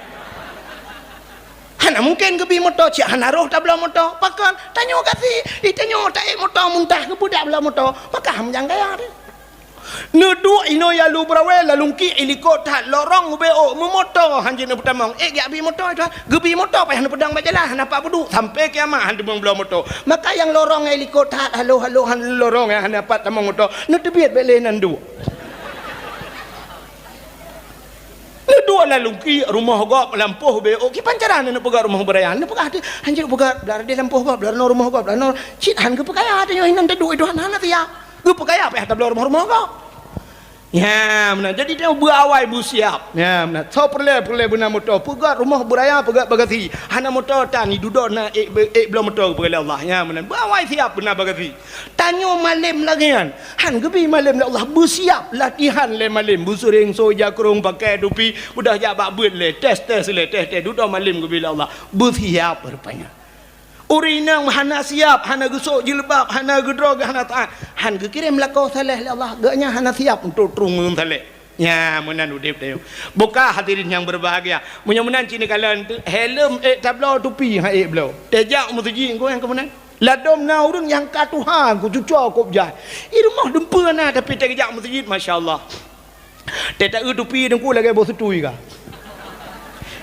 Hana mungken geubi moto, cit hana roh tabloe moto. Pakon? Tanyoe gasien, i tanyoe taék moto muntah, geubeudak bloe moto. Maka han meujang kaya teuh. Neuduek inoe ya lu beurawe lalungki ilikot that lorong ubé ôk meumoto han jeuet neupeutamong. Ék geujak bi moto itu, geubi moto payah neupeudong bak jalan, hana pat peuduek sampai kiamat han teumong bloe moto. Maka nyang lorong ilikot that halo-halo han lorong nyang hana pat tamong moto, neuteubiet bék lé nan duek. Neuduek lalungki rumoh gob lampôh ubé ôk, kiban cara neupeugah rumoh beuraya, neupeugah teuh han jeuet peugah blah deh lampôh gob, blah rumoh gob, blah cit han geupeukaya teuh nyoe inan teuduek itu han hana siap. Geupeukaya payah tabloe rumoh-rumoh gob. Nyan meunan. Jadi tanyoe beuawai beusiap. Nyan meunan. Soe peureulèe, peureulèe beuna moto. Peugöt rumoh beuraya, peugöt bagasi. Hana moto tan, idudoe na ék be-, ék bloe moto geupeugah lé Allah. Nyan meunan. Beuawai siap beuna bagasi. Tanyoe malém lagèe nyan. Han geubi malém lé Allah. Beusiap latihan lé malém. Beusuréng soe ija krueng, pakai tupi. Udah jak bak beuet lé. Tes-tes lé, tes-tes. Dudoe malém geubi lé Allah. Beusiap rupanya. Ureueng inong hana siap, hana geusok jilbab, hana geudroe, hana taat, han geukirém lakoe saleh lé Allah, geuh nyan hana siap untuk trueng ureueng saleh. Nyan meunan udeb tanyoe. Buka hadirin nyang berbahagia. Meunyoe meunan cit neukalon teuh, helm ék tabloe, tupi han ék bloe. Tajak u meuseujid ngon nyang keu meunan. Ladom na ureuëng nyang ka tuha, ku cuco kop jai. I rumoh dumpeue na, tapi tajak u meuseujid, masya Allah. Tataeu tupi teungku lagée boh seutui ka.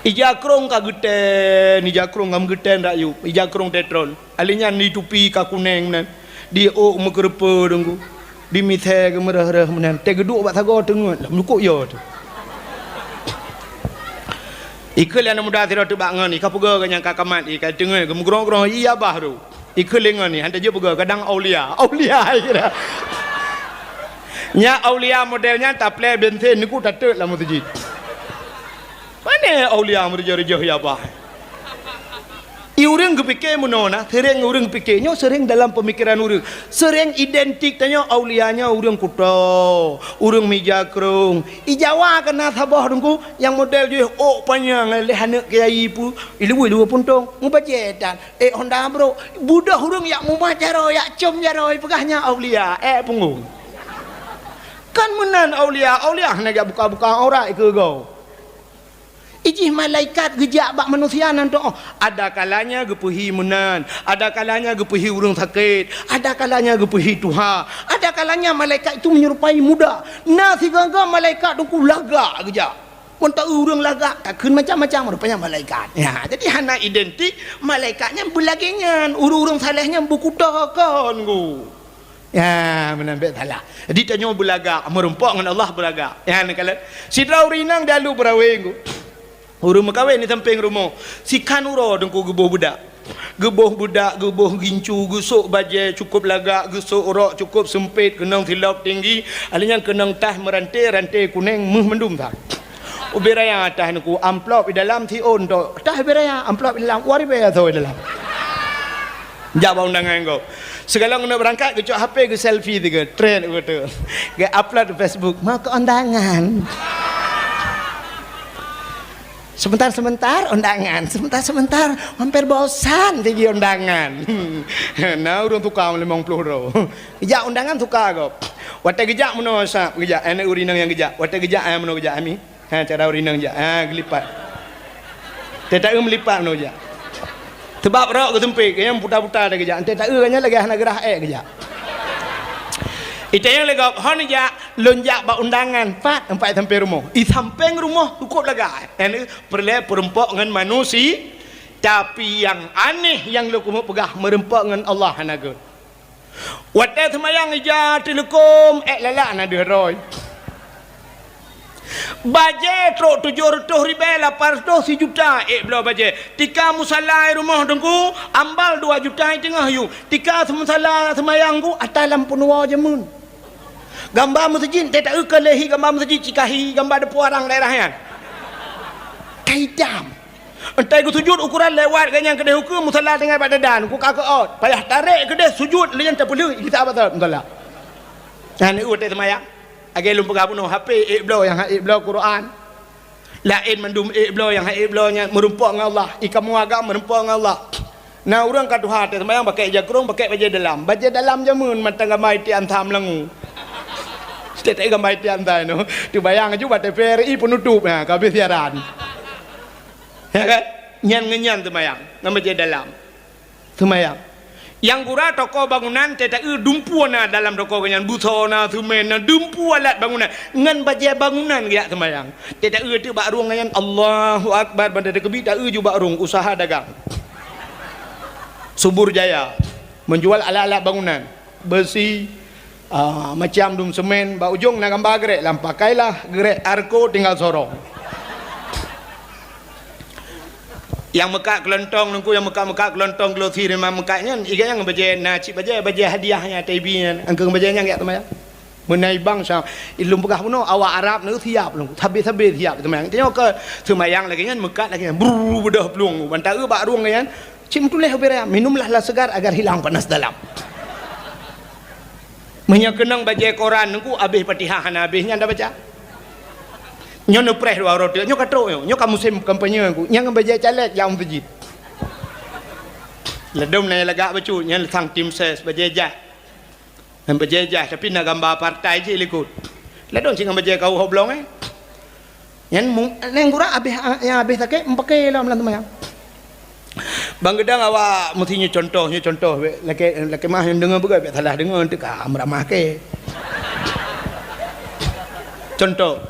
Ija krong ka geutén, ija krong ka meugeutén rakyueb, ija krong tetron. Alèh nyan di tupi ka kuneng meunan, di ôk meukeureupeue teungku, di misée geumeureuh-reuh meunan. Tageuduek bak sagoe teungeut, lam lukok yo teuh. Ikheun lé aneuk muda sidroe teuh bak ngon, i ka peugah geuh nyang ka kamat, i ka teungeut, geumeugrong-grong, iya bah ru. Ikheun lé ngon ni, han tajeuet peugah, kadang aulia. Aulia, ai kira. Nyan aulia model nyan taplé bensin, neuk tateuk lam meuseujid. Pane aulia meureujoh-reujoh ya bah. I ureuëng geupike meunoe na, seuréng ureuëng pike nyoe, seuréng dalam peumikiran ureuëng. Seuréng identik tanyoe aulia nyoe ureuëng kuto, ureuëng mija krong. I Jawa ka na saboh teungku, nyang model jih ôk panyang lé aneuk kiai pu, i luwue-luwue puntong, mubajée tan. Ék honda brok, budoh ureuëng yak mumat jaroe, yak com jaroe, peugah nyan aulia, ék punggong. Kan meunan aulia, aulia hana jak buka-buka aurat keu goe. Ijih malaikat geujak bak manusia nan doh. Ada kalanya geupeuhi meunan, ada kalanya geupeuhi ureuëng sakét, ada kalanya geupeuhi tuha, ada kalanya malaikat itu menyerupai muda. Na sigoe-goe malaikat teungku lagak geujak. Mantong ureuëng lagak, takheun macam-macam rupanya malaikat. Ya, jadi hana identik, malaikat nyan beulagée nyan, ureuëng-ureuëng saleh nyan beukuto kon, gu. Ya, meunan bék salah. Jadi tanyoe beulagak, meurumpok ngon Allah beulagak. Ya, neukalon. Sidroe ureuëng inong di Alue Beurawe, gu. Ureuëng meukawen di sampéng rumoh. Sikan uroe teungku geuboh beudak. Geuboh beudak, geuboh gincu, geusok bajée cukôp lagak, geusok rok cukôp seumpét, keunong silop tinggi, alèh nyan keunong tah meuranté, ranté kuneng, méuh mandum that. Ubé raya tah neuk amplop di dalam siôn tok. Tah ubé raya, amplop di dalam, dua ribèe soe di dalam. Jak bak undangan gob. Sigohlom keuneuk beurangkat, geucok H P, geuselfie sigoe, trend beutôi. Geu-upload di Facebook, "Mau ke undangan." Sebentar-sebentar undangan, sebentar-sebentar, hampir bosan pigi undangan. Na ureuëng tuka limong ploh droe. Geujak undangan tuka gob. Watée geujak meunoe sab geujak, aneuk ureuëng inong nyang geujak. Watée geujak, ai meunoe geujak, ami. Ha, cara ureuëng inong jak. Ha, geulipat. Teuta-eu meulipat meunoe jak. Teubab rok geuseumpét, geunyang puta-puta teuh geujak. Teuta-eu geunyang lagée hana geurah ék geujak. Itanyong lé gob, "Hon jak, lôn jak bak undangan." Pat, empat sampéng rumoh. I sampéng rumoh cukôp lagak. Nyan peureulée peurumpok ngon manusia. Tapi nyang aneh nyang lôn keumeung peugah, meurumpok ngon Allah hana gét. Watée seumayang ija teuleukom, ék lalak na deuh droe. Bajée trok tujoh reutôh ribée lapan reutôh sijuta ék bloe bajée. Tika musala i rumoh teungku, ambal dua juta i teungoh yue. Tika musala seumayang ku ata lam peunuwoe jameun. Gamba meuseujid, teuta-eu keu lé hi gamba meuseujid, cikahi gamba deupue arang daerah nyan. Ka itam. Entai geusujut ukuran lewat geunyang keudeh ukeue musala tinggai bak dadan, ku ka keuôt. Payah tarek keudeh sujut lé nyan tapeuleueh gisa basa musala. Nyan watée seumayang. Lagée lôn peugah bunoe, H P ék bloe nyang han ék bloe Quran. Laén mandum ék bloe nyang han ék bloe nyan meurumpok ngon Allah. I kamoe agam meurumpok ngon Allah. Na ureuëng ka tuha teuh seumayang pakai ija krong, pakai bajée dalam. Bajée dalam jameun mantong gamba itian tham langu. Setiap gamba itian tham nyoe. Teubayang aju bak T V R I penutup, ha, ka habéh siaran. Ya kan? Nyan ngon nyan seumayang, ngon bajée dalam. Seumayang. Nyang gura toko bangunan, teuta-eu dumpeue na dalam toko geuh nyan, buso na, seumén na, dumpeue alat bangunan, ngon bajée bangunan geujak seumayang. Teuta-eu teuk bak rueng geuh nyan, Allahu Akbar, ban teukeubit ta-eu ju bak rueng, usaha dagang. Subur Jaya, menjual alat-alat bangunan, beusi, Ah, macam dum seumén, bak ujong na gamba grék lam, pakailah grék Arco tinggal sorong. Nyang meukat keulontong teungku, nyang meukat-meukat keulontong glosi rimang meukat nyan, i geuh nyang bajée na cit bajée, bajée hadiah nyan, T V nyan, angkeueng bajée nyan geujak seumayang. Meunai bangsa, i lôn peugah bunoe, awak Arab nyoe siap lôn, sabe-sabe siap seumayang. Tanyoe keu seumayang lagée nyan, meukat lagée nyan, brrr, beudôh plueng, ban ta-eu bak rueng nyan, cit meutuléh ubé raya, "Minumlah lah segar agar hilang panas dalam." Meunyoe keunong bajée koran teungku, habéh Fatihah hana habéh nyan tabaca. Nyoe neupreh dua uroe teuk, nyoe ka trok nyoe, nyoe ka musém kampanye teungku, nyang bajée caleg nyang meuseujid. Ladom na nyang lagak bacut, nyan sang tim ses bajée jaih. Nyan bajée jaih, tapi na gamba partai cit likot. Ladôm cit ngon bajèe kawöh ho blong, eh. Nyan mung-, nyan gura abéh, nyang abéh sakét, meupaké lom lam seumayang. Bang geudong awak meusti nyoe contoh, nyoe contoh, bèk lakèe, lakèe meu'ah nyang deungö beugöt, bèk salah deungö, teuka meuramah kèe. Contoh.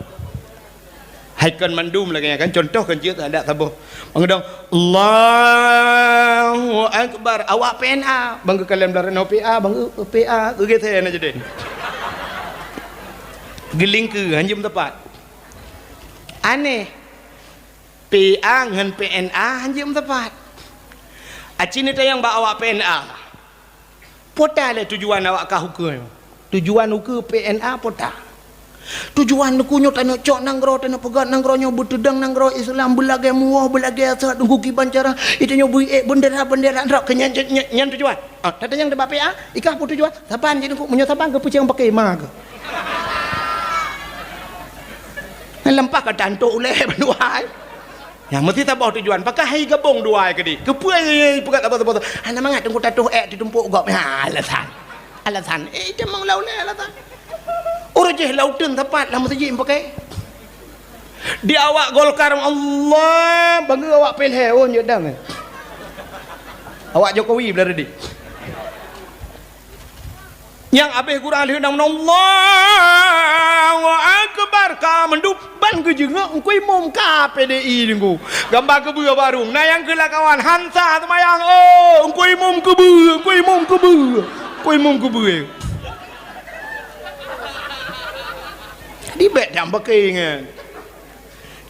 Hai kon mandum lagèe nyan kan, contoh kan jeuet adak saboh. Bang geudong, "Allahu Akbar." Awak P N A, bang geukalon blah reunoe P A, bang geu-, P A, geugeusé na jadi. Geulingkeue, hanjeuet meutepat. Aneh. P A ngon P N A hanjeuet meutepat. Aci neutanyong bak awak P N A. Peue ta lé tujuan awak kah ukeue nyoe? Tujuan ukeue P N A peue ta? Tujuan ukeue nyoe taneuk cok nanggroe, taneuk peugöt nanggroe nyoe, beuteudong nanggroe Islam, beulagèe muwoh, beulagèe asot, nunggu kiban cara, itu nyoe beuék bendera-bendera, nrok keu nyan, nyan, nyan tujuan. Ah, tatanyong bak P A, "I kah peue tujuan?" "Saban jih Teungku, meunyoe saban keu peucang paké ma keuh." Nyan leumpah ka tantok ulèe bandua. Nyan meusti saboh tujuan. Pakon hai gabong dua ai keudéh? Keupeue ipeugöt saboh-saboh? Hana mangat Teungku tatoh ék tatumpok gob. Ha, alasan. Alasan. Eh, tamong lau lé alasan. Ureueng jih lau teun sapat lam meuseujid pakai. Di awak Golkar, Allah, bangga awak P L H, oh, nyodang. Awak Jokowi belah reudi. Nyang abéh gura lheueh nang meunan, "Allahu Akbar!" Ka mandum ban geujeungok Teungku Imum ka P D I Teungku. Gamba keubeue barong. Na nyang keu lakawan hansa seumayang, "Oh, Teungku Imum keubeue, Teungku Imum keubeue, Teungku Imum keubeue." Jadi bèk dam bakée nyan.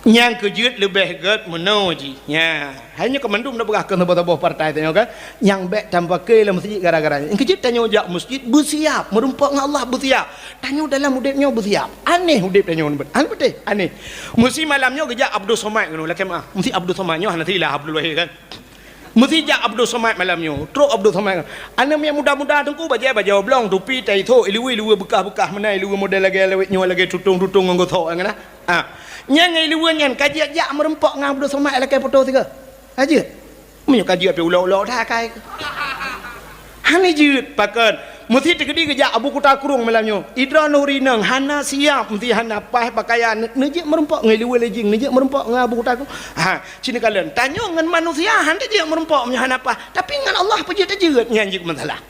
Nyang keujeuet leubeh gét meunoe jih. Nya, hai nyoe keu mandum na peugah keu saboh-saboh partai tanyoe kan. Nyang bèk tampakée lam meuseujid gara-gara nyan. Nyang keujeuet tanyoe jak meuseujid beusiap, meurumpok ngon Allah beusiap. Tanyoe dalam udép nyoe beusiap. Aneh udép tanyoe nyoe. Aneh beutôi, aneh. Meusi malam nyoe geujak Abdul Somad keunoe, lakée meu'ah. Meusi Abdul Somad nyoe hana silah Abdul Wahid kan. Meusi jak Abdul Somad malam nyoe. Trok Abdul Somad. Aneuk miet muda-muda teungku bajèe bajèe oblong, tupi, tai thok, iluwa-iluwa beukah-beukah meunan, iluwa model lagèe lawét nyoe, lagèe tutong-tutong ngon gosok nyan. Ah, nyang ngon iluwa nyan ka jijak meurumpok ngon Abdul Somad lakèe foto sigoe. Ka jeuet. Meunyoe ka jeuet pih ulok-ulok that akai. Hana jeuet, pakon. Meusi teukeudi geujak Abu Kuta Krueng malam nyoe. Idroeneuh ureueng inong hana siap, meusi hana paih pakaian, neujeuet meurumpok ngon iluwa lé jing, neujeuet meurumpok ngon Abu Kuta Krueng. Ha, ci neukalon. Tanyoe ngon manusia hana jeuet meurumpok meunyoe hana paih, tapi ngon Allah peue jeuet tajeuet, nyan jeuet meusalah.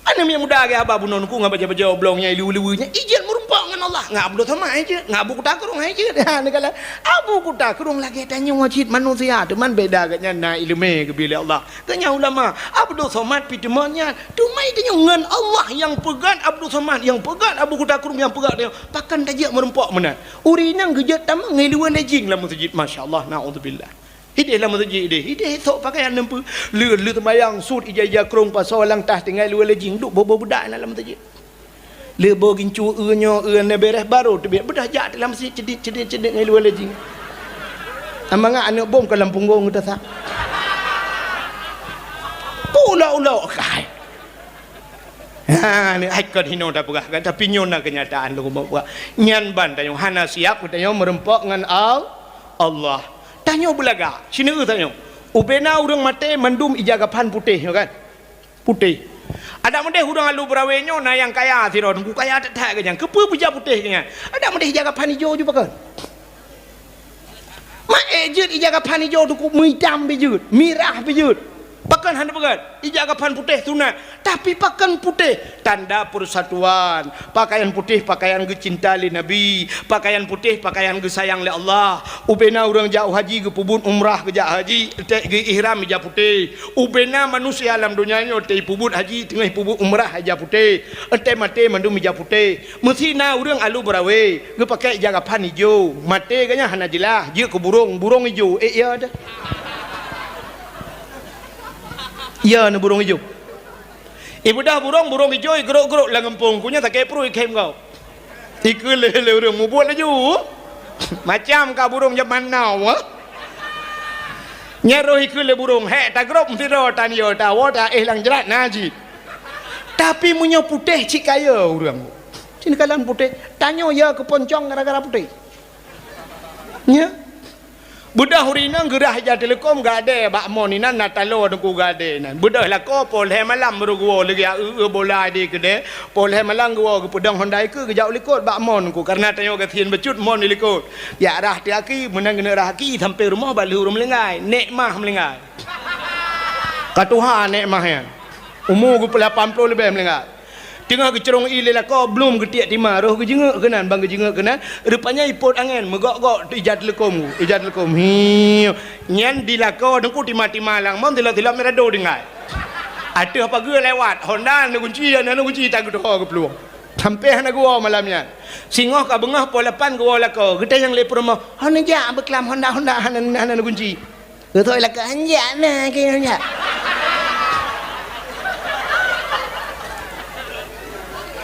Aneuk miet muda lagèe haba bunoe teungku ngon bajèe-bajèe oblong nyang iluwa-luwa nyan, ijeuet meurumpok ngon Allah. Ngon Abdul Somad ijeuet, ngon Abu Kuta Krueng ijeuet. Ha, neukalon Abu Kuta Krueng lagèe tanyoe cit manusia, teuma beda gobnyan na ileumèe geubri lé Allah. Gobnyan ulama, Abdul Somad pih teuma nyan. Teuma tanyoe ngon Allah nyang peugöt Abdul Somad, nyang peugöt Abu Kuta Krueng, nyang peugöt tanyoe. Pakon tajeuet meurumpok meunan? Ureueng inong geujeuet tamong ngon iluwa lé jing lam meuseujid, masya Allah, naudzubillah. Idéh lam meuseujid idéh, idéh sok pakaian neumpeue. Lheueh, lheueh seumayang sut ija-ija krông pasoe lam tas tinggai iluwa lé jing duek boh-boh beudak na lam meuseujid. Lheueh boh gincu eu nyoe eu na bèrèh barô teubiet beudah jak lam meuseujid cedit-cedit-cedit ngon iluwa lé jing. Amangat aneuk bom ka lam punggong geuta sak. Ulok-ulok kai. Ha, ni hai kon hinoe tapeugah kan, tapi nyoe na keunyataan lôn peugah. Nyan ban tanyoe hana siap tanyoe meurumpok ngon Al-, Allah. Tanyoe beulagak, sineuk tanyoe. Ubena ureueng maté mandum ija gaphan putéh nyoe kan. Putéh. Adak meudeh ureueng alu beurawe nyoe na nyang kaya sidroe, teungku kaya that-that geuh nyan. Keupeue beuja putéh geuh nyan? Adak meudeh ija gaphan ijo ju pakon. Mak ék jeuet ija gaphan ijo teungku meuitam pih jeuet, mirah pih jeuet. Pakon hana peugöt? Ija gaphan putéh sunat, tapi pakon putéh? Tanda persatuan. Pakaian putéh pakaian geucinta lé Nabi, pakaian putéh pakaian geusayang lé Allah. Ubena ureueng jak u haji geupeubuet umrah geujak haji, teuh geu-ihram ija putéh. Ubena manusia lam donya nyoe teuh peubuet haji teungoh peubuet umrah ija putéh, teuh maté mandum ija putéh. Meusi na ureueng alu beurawe geupakè ija gaphan ijo, maté geuh nyan hana jeulaih, jeuet keu burong, burong ijo, ék ya teuh. Ya na burong ijo. Ibeudôh burong, burong ijo igrôk-grôk lam gampông, ku nyan sakét pruet ikhém gob. Ikheun lé, lé ureueng mubuet laju. Macam ka burong jameun now, eh. Nyan roh ikheun lé burong, hék tagrôp sidroe tan yo tawoe taéh lam jrat na cit. Tapi meunyoe putéh cit kaya ureueng. Cit kalon putéh, tanyoe ya keu poncong gara-gara putéh. Nya. Beudôh ureueng inong geurhah ija teuleukom geuadée bak mon inan na taloe teungku geuadée inan. Beudôh lakoe poh lhée malam baru geuwoe lagée eu-eu bola di keudée. Poh lhée malam geuwoe geupeudong Honda ikeue geujak u likot bak mon teungku. Kareuna tanyoe gasien bacut mon di likot. Jak rhah teuh aki, meunan geuneuk rhah aki sampai rumoh bak lheueh ureueng meuninggai. Nek mah meuninggai. Ka tuha nek mah nyan. Umu geupeulapan ploh leubeh meuninggai. Teungoh geucrong ié lé lakoe, blom geutiek tima, roh geujeungeuk keunan, ban geujeungeuk keunan, rupanya ipot angén, meugok-gok ija teuleukom, ija teuleukom. Hiu. Nyan di lakoe teungku tima-tima lam mon, tilap-tilap mirado tinggai. Ateueh pageue lewat, Honda na gunci, na gunci tak geutoho geuplueng. Sampai hana geuwoe malam nyan. Singoh ka beungoh poh lapan geuwoe lakoe, geutanyong lé peurumoh, "Hana jak beuklam Honda-Honda hana, hana gunci?" Geuthôi lakoe, "Hanjak na keu hanjak."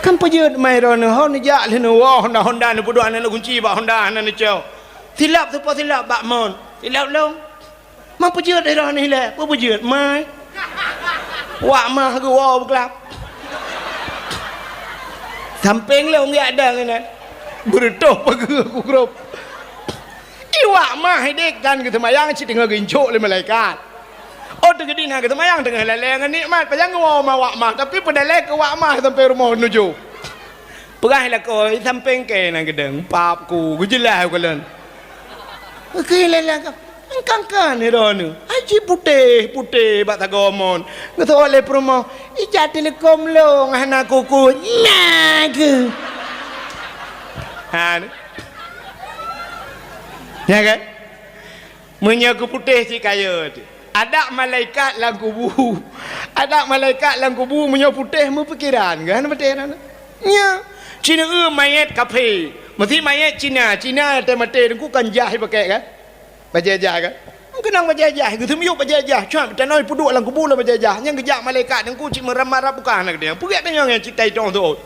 Kan peujeuet mai droeneuh, ho neujak lheueh neuwoe Honda-Honda neupeuduek hana neugunci bak Honda hana neucok. Silop teupeue silop bak mon. Silop lom. Mang peujeuet droeneuh ilée, peue peujeuet mai. Wak mah geuwoe beuklab. Sampéng lom geujak dang inan. Beureutoh pageue ku grob. Iwak mah idék kan geuseumayang cit teungoh geuincok lé malaikat. Oh, teuk geudina geuseumayang teungoh lalée ngon nikmat, pajan geuwoe ma wak mah, tapi peudalée keu wak mah sampoe rumoh nujoh. Peugah lakoe, sampéng kée na geudong, pap ku, geujeulaih u kalon. Keu lé lakoe, engkangkan droeneuh, aji putéh-putéh bak sagoe mon. Geuseuôt lé peurumoh, ija teuleukom lôn hana kuku, na keuh. Ha, ni. Nya kan? Meunyoe geuputéh cit kayée teuh. Adak malaikat lam kubu. Adak malaikat lam kubu meunyoe putéh meupikeran, kan beutôi na? Nya. Cina eu mayét kaphé. Meusi mayét Cina, Cina watée maté teungku kan jah ipakék kan? Bajée jah kan? Keunong bajée jah, geuseumiyueb bajée jah, cuak tanoh ipeuduek lam kubu lam bajée jah. Nyang geujak malaikat teungku cit meurab-marab buka hana geudeh. Peugét tanyong nyang cit tai tong teuôt.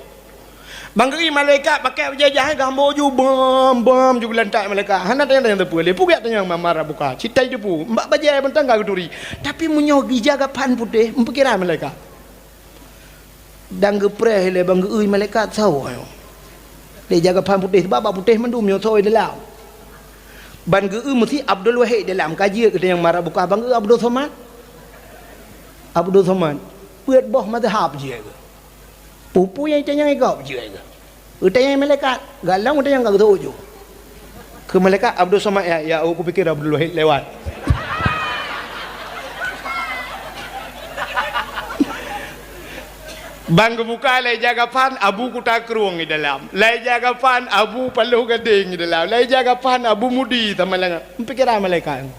Ban geu-i malaikat pakai bajée jah, geuhambo ju bam, bam ju geulantak malaikat. Hana tanyong-tanyong teupeu lé. Peugét tanyong mamar buka. Citai teupeu. Bak bajée beuntang ka geuturi. Tapi meunyoe gija gapan putéh, meupikiran malaikat. Dan geupreh lé ban geu-i malaikat sawoe. Lé ija gapan putéh, sebab bak putéh mandum nyoe sawoe dalam. Ban geu-i meusi Abdul Wahid dalam. Ka jeuet geuh tanyong mamar buka ban geu-i Abdul Somad. Abdul Somad. Peuet boh mazhab jeuet geuh. Peue-peue nyang itanyong gob jeuet geuh. Geutanyong malaikat, galong geutanyong ka geuteuôt ju. Keu malaikat Abdul Somad, ya, ya, oh, kupikir Abdul Wahid lewat. Ban geubuka lé ija gapan Abu Kuta Krueng di dalam. Lé ija gapan Abu Paloh Gadeng di dalam. Lé ija gapan Abu Mudi sama laén. Meupikiran malaikat.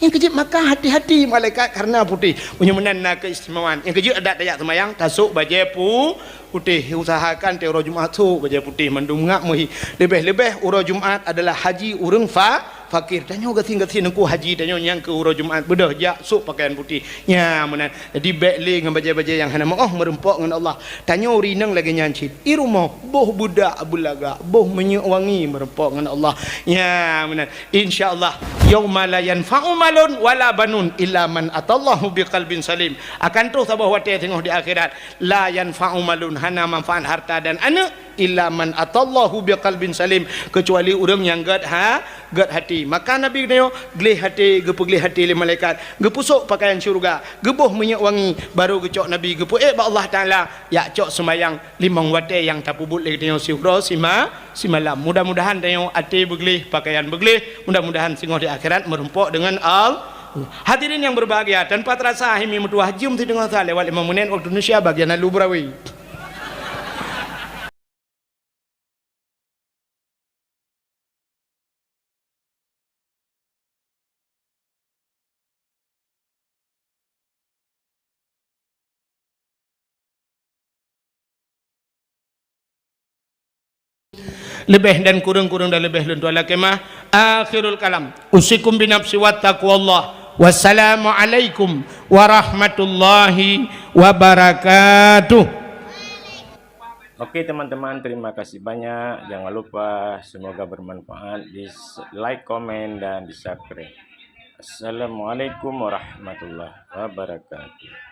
Nyang keujeuet maka hati-hati malaikat karena putéh. Meunyoe meunan na keistimewaan. Nyang keujeuet adak tajak seumayang, tasok bajée pu-, putéh. Usahakan tiep uroe Jumat sok bajée putéh mandum ngak meuhi. Leubeh-leubeh uroe Jumat adalah haji ureuëng fa-, fakir. Tanyoe gasien-gasien teungku haji tanyoe nyang keu uroe Jumat beudôh jak sok pakaian putéh. Nya meunan. Jadi bék lé ngon bajée-bajée nyang hana meuoh meurumpok ngon Allah. Tanyoe rinong lagée nyan cit. I rumoh boh beudak beulagak, boh minyeuk wangi meurumpok ngon Allah. Nya meunan. Insya Allah, yauma la yanfa'u malun wala banun illa man atallahu biqalbin salim. Akan troh saboh watée teungoh di akhirat, la yanfa'u malun, hana manfaat harta dan aneuëk, illa man atallahu biqalbin salim, keucuali ureuëng nyang gét ha, gét hati. Maka Nabi geutanyoe gleh hati, geupeugleh hati lé malaikat, geupusok pakaian syeuruga, geuboh minyeuk wangi, baru geucok Nabi geupeuék bak Allah Taala, jak cok seumayang limong watée nyang tapeubuet lé geutanyoe siuroe sima-, simalam. Mudah-mudahan tanyoe até beugleh, pakaian beugleh. Mudah-mudahan singoh di akhirat meurumpok deungon Al-, hadirin nyang berbahagia, tanpa terasa hai mi meutuwah jeuem sideungoe sa lewat limong menit waktu Indonesia bagian lalu beurawi. Leubeh dan kureueng-kureueng dan leubeh lôn tuan lakée meu'ah. Akhirul kalam. Usikum binafsi wa taqwallah. Wassalamualaikum warahmatullahi wabarakatuh. Oke, teman-teman, terima kasih banyak. Jangan lupa, semoga bermanfaat, di like, komen, dan di subscribe. Assalamualaikum warahmatullahi wabarakatuh.